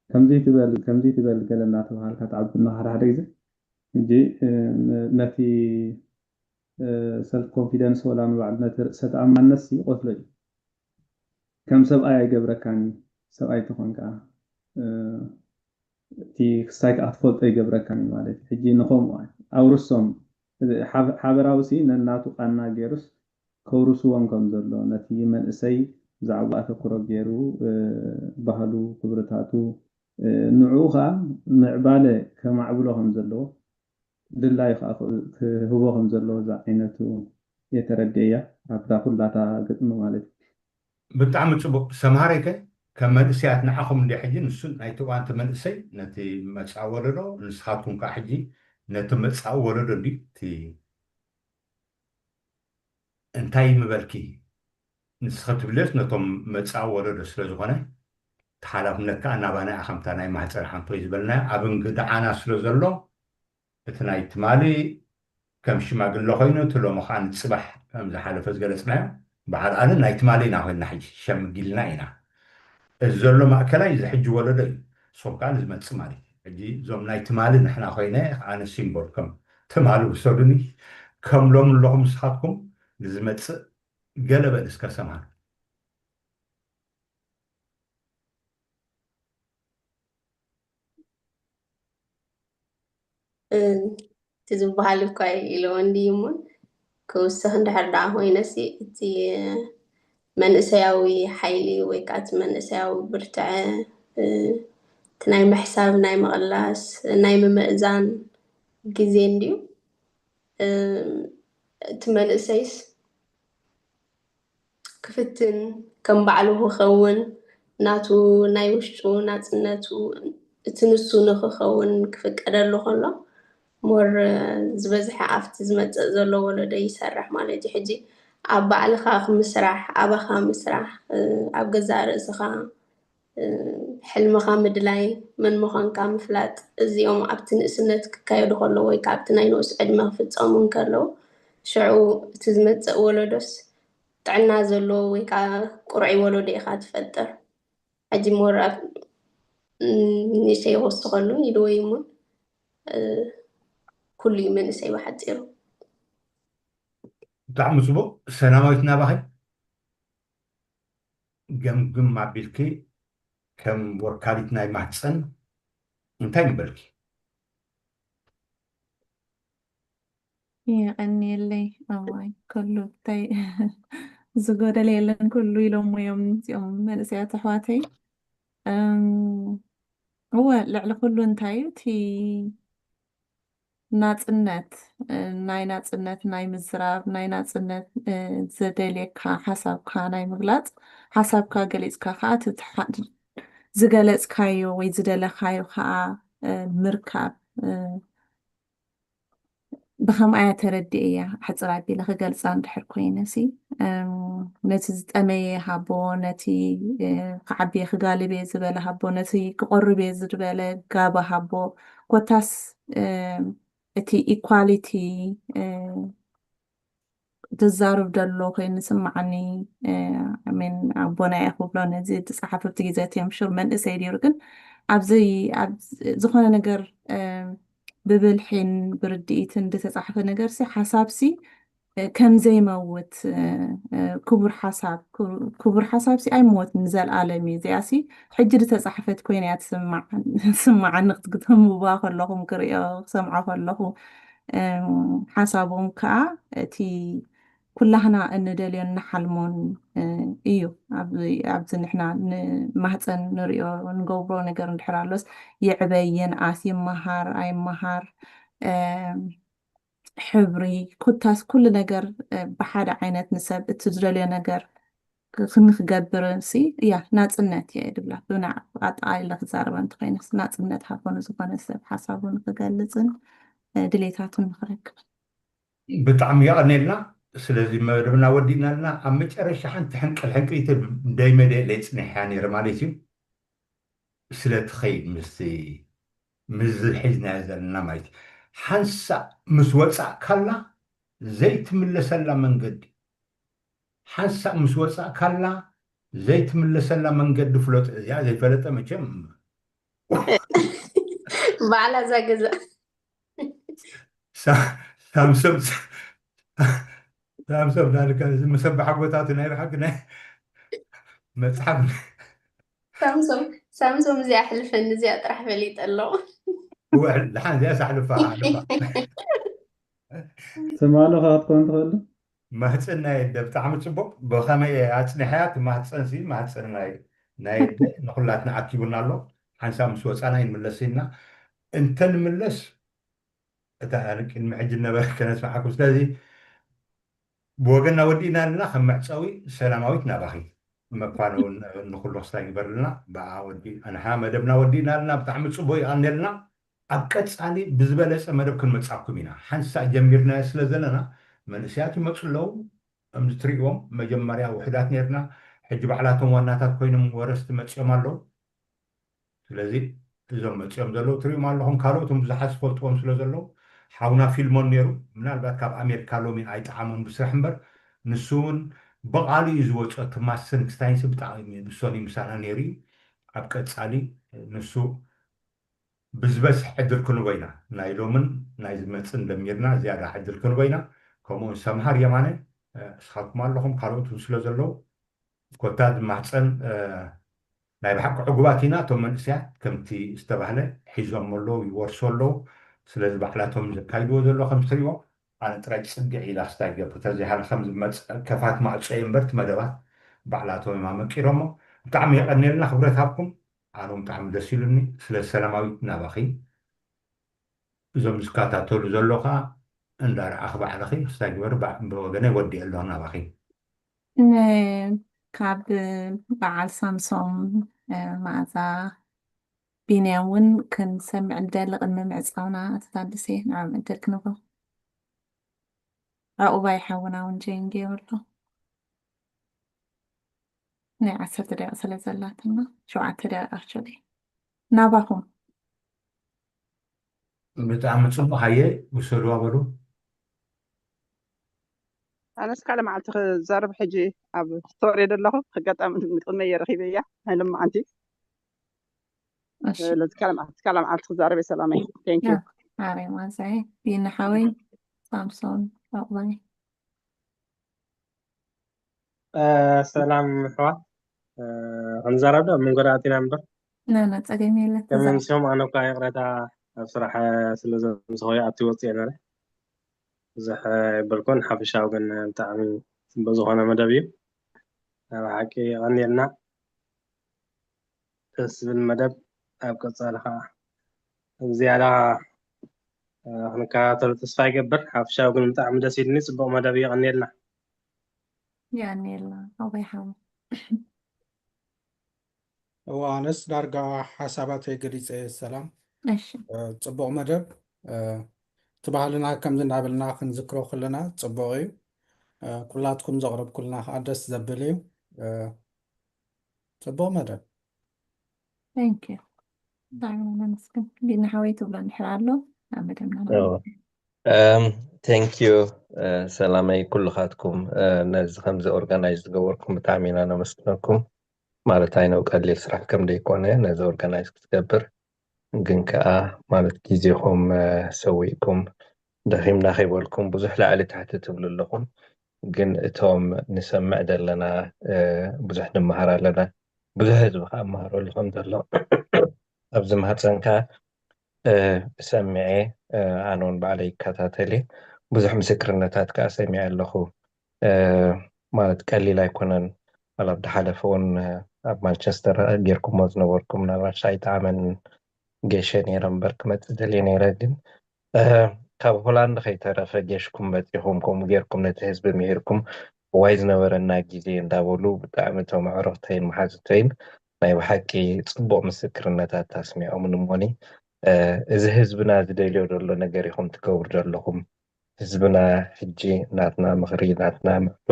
ከምዚ ትበል፣ ከምዚ ትበል ገለ እናተባሃልካ ትዓቢ እና ሓደ ሓደ ግዜ ሕጂ፣ እ፣ ነ-፣ ነቲ፣ እ፣ ሰልፍ ኮንፊደንስ ወላ ንባዕሉ ነቲ ርእሰ ተኣማንነት ይቆስሎ እዩ። ከም ሰብኣይ ኣይገብረካን እዩ። ሰብኣይ ተኾንካ፣ እ፣ እቲ ክስታይ ከዓ ክትፈልጦ ይገብረካን እዩ ማለት እዩ። ሕጂ ንኸምኡ ኣውርሶም፣ እዚ ሓብ-፣ ሓበራዊ ሲ ነናቱ ቃና ገይሩስ ከውርስዎም ከም ዘሎ፣ ነቲ መንእሰይ ብዛዕባ ኣተኩሮ ገይሩ፣ እ፣ ባህሉ፣ ክብርታቱ፣ እ፣ ንዕኡ ከዓ ምዕባለ ከማዕብሎ ከም ዘለዎ፣ ድላዩ ከዓ ክ-፣ ክህቦ ከም ዘለዎ እዛ ዓይነቱ የተረድእያ ኣብዛ ኩላታ ግጥሚ ማለት እዩ። ብጣዕሚ ጽቡቅ። ሰምሃረይ ከ ከም መንእሰያት ንዓኹም እንዲ ሕጂ ንሱ ናይቲ እዋንቲ መንእሰይ ነቲ መጻእ ወለዶ፣ ንስኻትኩም ከዓ ሕጂ ነቲ መጻእ ወለዶ እንዲ እቲ እንታይ ምበልኪ ንስኸ ትብልዮስ ነቶም መጻእ ወለዶ ስለ ዝኾነ እቲ ሓላፍነት ከዓ ናባና እያ። ከምታ ናይ ማህፀን ሓንቶይ ዝበልናዮ ኣብ እንግድዓና ስለ ዘሎ እቲ ናይ ትማሊ ከም ሽማግለ ኮይኑ እቲ ሎሚ ከዓ ንፅባሕ ከም ዝሓለፈ ዝገለፅናዮ በዓል ኣነ ናይ ትማሊ ኢና ኮይንና ሕጂ ሸምጊልና ኢና። እዚ ዘሎ ማእከላይ እዚ ሕጂ ወለዶ እዩ። ንስኹም ከዓ ንዝመፅእ ማለት እዩ። ሕጂ እዞም ናይ ትማሊ ንሕና ኮይነ ኣነ ሲምቦል ከም ትማሊ ውሰዱኒ ከም ሎሚ ኣለኹም ንስኻትኩም ንዝመፅእ ገለ በል እስከ ሰማን። እቲ ዝበሃል እኳ ኢልዎ እንድዩ እሞ ክውስኽ እንድሕር ደኣ ኮይነሲ እቲ መንእሰያዊ ሓይሊ ወይ ከዓ እቲ መንእሰያዊ ብርትዐ እቲ ናይ ምሕሳብ ናይ ምቕላስ ናይ ምምእዛን ግዜ እንድዩ እቲ መንእሰይስ ክፍትን ከም ባዕሉ ክኸውን ናቱ ናይ ውሽጡ ናፅነቱ እቲ ንሱ ንክኸውን ክፍቀደሉ ከሎ ሞር ዝበዝሐ ኣብቲ ዝመፅእ ዘሎ ወለዶ ይሰርሕ ማለት እዩ። ሕጂ ኣብ ባዕልኻ ምስራሕ፣ ኣባኻ ምስራሕ፣ ኣብ ገዛእ ርእስኻ ሕልምኻ ምድላይ፣ መን ምዃንካ ምፍላጥ፣ እዚኦም ኣብቲ ንእስነት ክካየዱ ከለዉ ወይ ከዓ ኣብቲ ናይ ንኡስ ዕድመ ክፍጸሙ እንከለዉ፣ ሽዑ እቲ ዝመጽእ ወለዶስ ጥዕና ዘለዎ ወይ ከዓ ቁሩዕ ወለዶ ኢኻ ትፈጥር። ሕጂ ሞር ኣብ ንእሽተይ ክወስኸሉ ኢልዎ እዩ እሞ ኩሉ እዩ መንእሰይ ብሓፂሩ። ብጣዕሚ ፅቡቅ። ሰላማዊት ናባኸ ገምግም ኣቢልኪ ከም ወካሊት ናይ ማህፀን እንታይ ንበልኪ? የቐንየለይ። ኣዋይ ከሉ እንታይ ዝጎደለ የለን፣ ኩሉ ኢሎሞ እዮም እዚኦም መንእሰያት ኣሕዋተይ። እወ፣ ልዕሊ ኩሉ እንታይ እዩ እቲ ናፅነት፣ ናይ ናፅነት ናይ ምዝራብ ናይ ናፅነት ዘደልየካ ሓሳብካ ናይ ምግላፅ፣ ሓሳብካ ገሊፅካ ከዓ እቲ ዝገለፅካዮ ወይ ዝደለካዮ ከዓ ምርካብ ብኸምኣ እያ ተረዲኤያ። ሕፅር ኣቢለ ክገልፃ እንድሕር ኮይነ ሲ ነቲ ዝጠመየ ሃቦ፣ ነቲ ክዓብየ ክጋልብ እየ ዝበለ ሃቦ፣ ነቲ ክቆርብ እየ ዝበለ ጋባ ሃቦ፣ ኮታስ እቲ ኢኳሊቲ ትዛረብ ደሎ ኮይኑ ዝስምዓኒ። ሜን ኣቦና እየ ክብሎ ነዚ ዝፀሓፈ ኣብቲ ግዜ እቲ ምሹር መንእሰይ ነይሩ፣ ግን ኣብዚ ዝኾነ ነገር ብብልሒን ብርድኢትን ዝተፃሕፈ ነገር ሲ ሓሳብ ሲ ከም ዘይመውት ክቡር ሓሳብ ክቡር ሓሳብ ሲ ኣይሞትን፣ ንዘለኣለም እዩ። እዚኣ ሲ ሕጂ ዝተፃሕፈት ኮይና እያ ትስማዓኒ ክትግተምዋ ከለኹም ክሪኦ ክሰምዖ ከለኹ ሓሳቦም ከዓ እቲ ኩላህና እንደልዮን ንሓልሞን እዩ። ኣብዚ ንሕና ንማህፀን ንሪኦ ንገብሮ ነገር እንድሕር ኣሎስ ይዕበ ይንኣስ ይመሃር ኣይመሃር ሕብሪ ኩታስ ኩሉ ነገር ብሓደ ዓይነት ንሰብ እቲ ዝደልዮ ነገር ክንክገብር ሲ እያ ናፅነት እየ ድብላ ብና ኣጠቃሊለ ክዛረበ እንተኮይነ ናፅነት ሃቦ ንዝኮነ ሰብ ሓሳቡ ንክገልፅን ድሌታቱን ንክረክብን። ብጣዕሚ የቐኔልና። ስለዚ መደብና ወዲእና ኣለና። ኣብ መጨረሻ ሓንቲ ሕንቅል ሕንቅሊቲ ደይመደለይ ፅኒሓ ነይረ ማለት እዩ። ስለ ትኸይድ ምስ ምስዚ ሒዝናዮ ዘለና ማለት እዩ። ሓንሳእ ምስ ወፃእካላ ዘይትምለሰላ መንገዲ ሓንሳእ ምስ ወፃእካላ ዘይትምለሰላ መንገዲ ፍለጦ። እዚኣ ዘይፈለጠ መቸም ባዕላ እዛ ገዛ ሳምሶም ሳምሶም ዳልካ እዚ መሰባሕ ጎታቱ ናይ ብሓቂ ናይ መፅሓፍ ሳምሶም ሳምሶም እዚኣ ኣሕልፈኒ እዚኣ ጥራሕ ፈሊጠ ኣለኹ። ድሓን እዚኣ ሳሕልፋ ሓልፋ ስማኖ ክትኮን ትኽእል። ማህፀን ናይ ኣደ ብጣዕሚ ፅቡቅ። ብኸመይ ኣፅኒሐያ? እቲ ማህፀን ሲ ማህፀን ናይ ናይ ኣደ ንኩላትና ኣኪቡና ኣሎ። ሓንሳብ ምስ ወፃና ይንምለስ ኢልና እንተንምለስ እታ ቅድሚ ሕጂ ነበረ ከነስማዓኩም። ስለዚ ብወገና ወዲእና ኣለና። ከም መዕፀዊ ሰላማዊት ናባኺ መኳን እውን ንኩሉ ክስታይ ግበርልና። ብኣ ወዲ ኣንሓ መደብና ወዲእና ኣለና። ብጣዕሚ ፅቡቅ ይቀንየልና። ኣብ ቀፃሊ ብዝበለፀ መደብ ክንመፃኩም ኢና። ሓንሳእ ጀሚርናዮ ስለ ዘለና መንእሰያት ይመፁ ኣለዉ። ከምዚ ትሪእዎም መጀመርያ ውሑዳት ነርና፣ ሕጂ ባዕላቶም ዋናታት ኮይኖም ወረስቲ መፂኦም ኣለዉ። ስለዚ እዞም መፂኦም ዘለዉ ትሪእዎም ኣለኹም። ካልኦት እውን ብዙሓት ዝፈልጥዎም ስለ ዘለዉ ሓውና ፊልሞን ነይሩ፣ ምናልባት ካብ ኣሜሪካ ሎሚ ኣይጠዓሞን ብስራሕ እምበር ንሱ እውን ብቓሉ እዩ ዝወፅኦ። እቲ ማስን ክስታይንስ ብጣዕሚ እዩ ንሶኒ ምሳና ነይሩ እዩ። ኣብ ቀፃሊ ንሱ ብዝበዝሕ ዕድል ክንቦ ኢና። ናይ ሎምን ናይ ዝመፅን ደሚርና ዝያዳ ዕድል ክንቦ ኢና። ከምኡውን ሰምሃር የማነ እስኻትኩም ኣለኹም ካልኦት እውን ስለ ዘለዉ ኮታ ማህፀን ናይ ብሓቂ ዕጉባት ኢና። እቶም መንእሰያት ከምቲ ዝተባህለ ሒዞም ኣለዉ ይወርሱ ኣለዉ። ስለዚ ባዕላቶም ዘካይድዎ ዘለዉ ከም ትሪእዎ ኣነ ጥራይ ፅግዕ ኢላ ክስታይ ገብር ተዘይሃለ ከም ዝመፅ ከፋት ማዕፆ እየ እምበር እቲ መደባት ባዕላቶም እዮም ኣመቂሮሞ። ብጣዕሚ የቐንየልና ክብረት ሃብኩም። ኣነ እውን ብጣዕሚ ደስ ኢሉኒ ስለ ሰላማዊት ናባኺ እዞም ዝከታተሉ ዘሎ ከዓ እንዳረኣኺ ባዕልኺ ክስታይ ግበሪ። ብወገነይ ወዲአ ኣለኹ ናባኺ። ካብ በዓል ሳምሶም መዓዛ ቢንያም እውን ክንሰምዕ ንደሊ ቅድሚ ምዕፃውና ኣቶ ታደሰ ንዕኦም ዕድል ክንቦ። ራኡባይ ሓውና እውን ጀይን ገይሩ ኣሎ። ናይ ዓሰርተ ደቂቕ ስለ ዘላትና፣ ሸውዓተ ደቂቕ ኣክቸሊ ናባኹም። ብጣዕሚ ጽቡቕ። ሃየ፣ ውሰድዋ በሉ። ኣነስ ካልእ መዓልቲ ክዛረብ፣ ሕጂ ኣብ ቶሬ ዘለኹ ኣጋጣሚ ቅድመ እየ ረኺበያ ናይ ሎማዓንቲ። እሺ። ስለዚ ካልእ መዓልቲ፣ ካልእ መዓልቲ ክዛረብ እየ። ሰላመይ። Thank you። ኣሬ ማዛይ፣ ቢኒ ሓወይ፣ ሳምሶን፣ ኣቕባይ። ሰላም ኣሕዋት። ክንዛረብ ዶ መንጎ ኣቲና እምበር? ናና ጸገም የለ። ከመምስዮም ኣነ እኳ ይቕረታ ኣብ ስራሕ ስለ ዘምስኸዮ ኣብቲ ወፅእ ነረ ብዙሕ ኣይበልኩን። ሓፈሻዊ ግን ብጣዕሚ ፅቡቅ ዝኾነ መደብ እዩ። ናይ ብሓቂ የቐንየልና። ደስ ዝብል መደብ። ኣብ ቀፃሊ ከዓ ዝያዳ ክንከታተሎ ተስፋ ይገብር። ሓፈሻዊ ግን ብጣዕሚ ደስ ኢልኒ። ፅቡቅ መደብ እዩ። የቐንየልና። የቐንየልና ኣቦይ ሓወ። እዋ ኣነስ ዳርጋ ሓሳባተይ ገሊፀ እየ። ሰላም። እሺ። ጽቡቕ መደብ። እቲ ባህልና ከምዚ እናበልና ክንዝክሮ ከለና ጽቡቕ እዩ። ኩላትኩም ዘቕረብኩልና ከዓ ደስ ዘብል እዩ። ጽቡቕ መደብ። Thank you። ብጣዕሚ ነመስግን። ቢኒ ሓወይ ትብሎ እንድሕር ኣሎ ኣብ መደብና። Thank you። ሰላመይ ኩልኻትኩም ነዚ ከምዚ ኦርጋናይዝ ዝገበርኩም ብጣዕሚ ኢና ነመስግነኩም። ማለት ኣይነው ቀሊል ስራሕ ከም ደይኮነ ነዚ ኦርጋናይዝ ክትገብር ግን ከኣ ማለት ግዜኹም ሰዊእኩም ደኺምና ከይበልኩም ብዙሕ ላዕሊ ታሕቲ ትብሉ ኣለኹም። ግን እቶም ንሰምዕ ዘለና ብዙሕ ንመሃር ኣለና። ብዙሕ ህዝቢ ከኣ መሃረሉ ከም ዘሎ ኣብዚ ማህፀንካ ሰሚዐ። ኣነ እውን ባዕለይ ይከታተል እየ። ብዙሕ ምስክርነታት ከኣ ሰሚዐ ኣለኹ። ማለት ቀሊል ኣይኮነን። ዋላ ኣብ ዝሓለፈ እውን ኣብ ማንቸስተር ጌርኩሞ ዝነበርኩም ምናልባት ሻይ ጣዕመን ጌሸ ነይረ እምበር ክመፅእ ደልየ ነይረ። ግን ካብ ሆላንድ ከይተረፈ ጌሽኩም መፂኹም ከምኡ ጌርኩም ነቲ ህዝቢ ምሂርኩም እዋይ ዝነበረና ግዜ እንዳበሉ ብጣዕሚ እቶም ኣዕሩኽተይን መሓዙተይን ናይ ብሓቂ ፅቡቕ ምስክርነታት ኣስሚዖምን እሞኒ እዚ ህዝብና ዝደልዮ ዘሎ ነገር ኢኹም ትገብሩ ዘለኹም። ህዝብና ሕጂ ናትና ምኽሪ ናትና ምዕዶ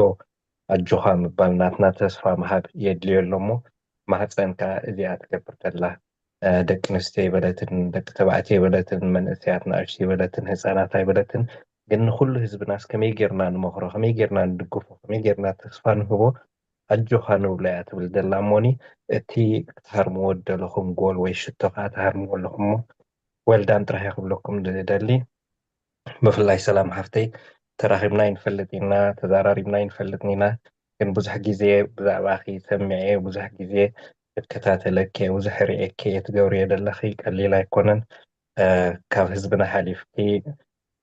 ኣጆኻ ምባል ናትና ተስፋ ምሃብ የድልዮ ኣሎ እሞ ማህፀን ከዓ እዚኣ ትገብር ዘላ ደቂ ኣንስትዮ ይበለትን ደቂ ተባዕትዮ ይበለትን መንእሰያት ናእሽቱ ይበለትን ህፃናት ኣይበለትን ግን ንኩሉ ህዝብናስ ከመይ ጌርና ንመኽሮ ከመይ ጌርና ንድግፎ ከመይ ጌርና ተስፋ ንህቦ ኣጆኻ ንብሎ እያ ትብል ዘላ እሞኒ እቲ ክትሃርምዎ ዝደለኹም ጎል ወይ ሽቶ ከዓ ትሃርምዎ ኣለኹም እሞ ወልዳን ጥራሕ እየ ክብለኩም ዝደሊ። ብፍላይ ሰላም ሓፍተይ ተራኺብና ይንፈልጥ ኢና ተዛራሪብና ይንፈልጥ ኢና ግን ብዙሕ ግዜ ብዛዕባኺ ሰሚዐ ብዙሕ ግዜ እከታተለኪ ብዙሕ ርእየኪ እየ ትገብርዮ ዘለኺ ቀሊል ኣይኮነን ካብ ህዝብና ሓሊፍኪ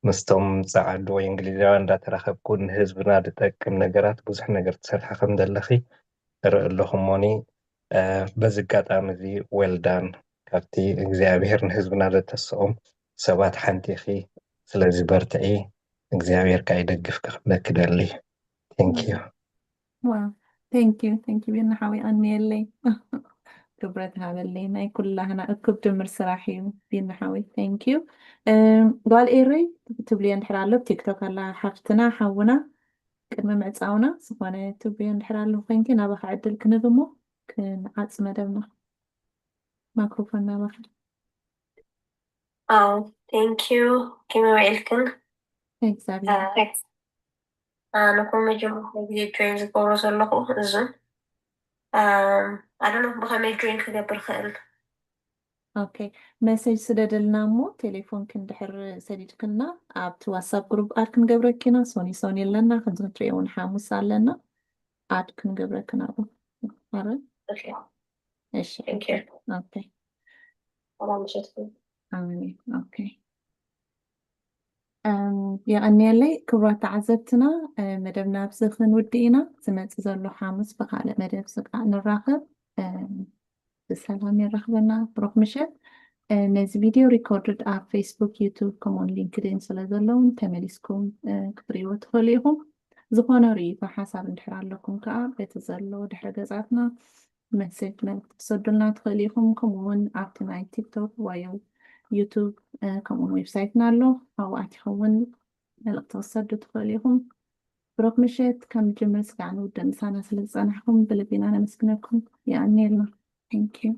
ምስቶም ጸዓዱ ወይ እንግሊዛውያን እንዳተራኸብኩ ንህዝብና ዝጠቅም ነገራት ብዙሕ ነገር ትሰርሒ ከም ዘለኺ እርኢ ኣለኹ እሞኒ በዚ ኣጋጣሚ እዚ well done ካብቲ እግዚኣብሔር ንህዝብና ዘተስኦም ሰባት ሓንቲ ኢኺ ስለዚ በርትዒ እግዚኣብሔር ከዓ ይደግፍኪ ክብለኪ ደሊ thank you Wow thank you thank you ቢኒ ሓወይ ኣንየለይ ክብረት ሃበለይ ናይ ኩላህና እኩብ ድምር ስራሕ እዩ ቢኒ ሓወይ thank you ጓል ኤረይ ትብልዮ እንድሕር ኣሎ ቲክቶክ ኣላ ሓፍትና ሓውና ቅድሚ ምዕፃውና ዝኾነ ትብልዮ እንድሕር ኣሎ ኮይንኪ ናባኻ ዕድል ክንህብ እሞ ክንዓፅ መደብና ማክሮፎን ናባኻ ኣው thank you ከመይ ውዒልክን እግዚኣብሔር ኣነ ኮ መጀመርታ ግዜ ጆይን ዝገብሮ ዘለኹ እዙን ኣደኖ ብኸመይ ጆይን ክገብር ክእል ኦኬ መሴጅ ስደደልና እሞ ቴሌፎን ክንድሕር ሰዲድክልና ኣብቲ ዋትሳፕ ግሩፕ ኣድ ክንገብረኪ ኢና ሶኒ ሶኒ ኣለና ከምዚ ክትሪኦ እውን ሓሙስ ኣለና ኣድ ክንገብረክን ኣብኡ ኣረ እሺ Thank you. ኦኬ ሰላም ምሸትኩም። ኣሜን ኦኬ የቐንየለይ ክቡራት ተዓዘብትና መደብና ኣብዚ ክንውድእ ኢና ዝመፅእ ዘሎ ሓሙስ ብካልእ መደብ ስቃ ንራኸብ ብሰላም የራኽበና ብሩኽ ምሸት ነዚ ቪድዮ ሪኮርድድ ኣብ ፌስቡክ ዩቱብ ከምኡን ሊንክድን ስለ ዘለውን ተመሊስኩም ክትሪእዎ ትኽእሉ ኢኹም ዝኾነ ርእይቶ ሓሳብ እንድሕር ኣለኩም ከዓ በቲ ዘሎ ድሕረ ገጻትና መሴጅ መልእክቲ ክትሰዱልና ትኽእሉ ኢኹም ከምኡ እውን ኣብቲ ናይ ቲክቶክ ወይ ዩቱብ ከምኡውን ዌብሳይትና ኣሎ ኣብኡ ኣቲኹም እውን መልእክቲ ክትሰዱ ትኽእሉ ኢኹም ብሩክ ምሸት። ከም ጅምር ስጋዕ ንውድእ ምሳና ስለ ዝጸናሕኩም ብልቢ ኢና ነመስግነኩም። የቐንየልና። Thank you።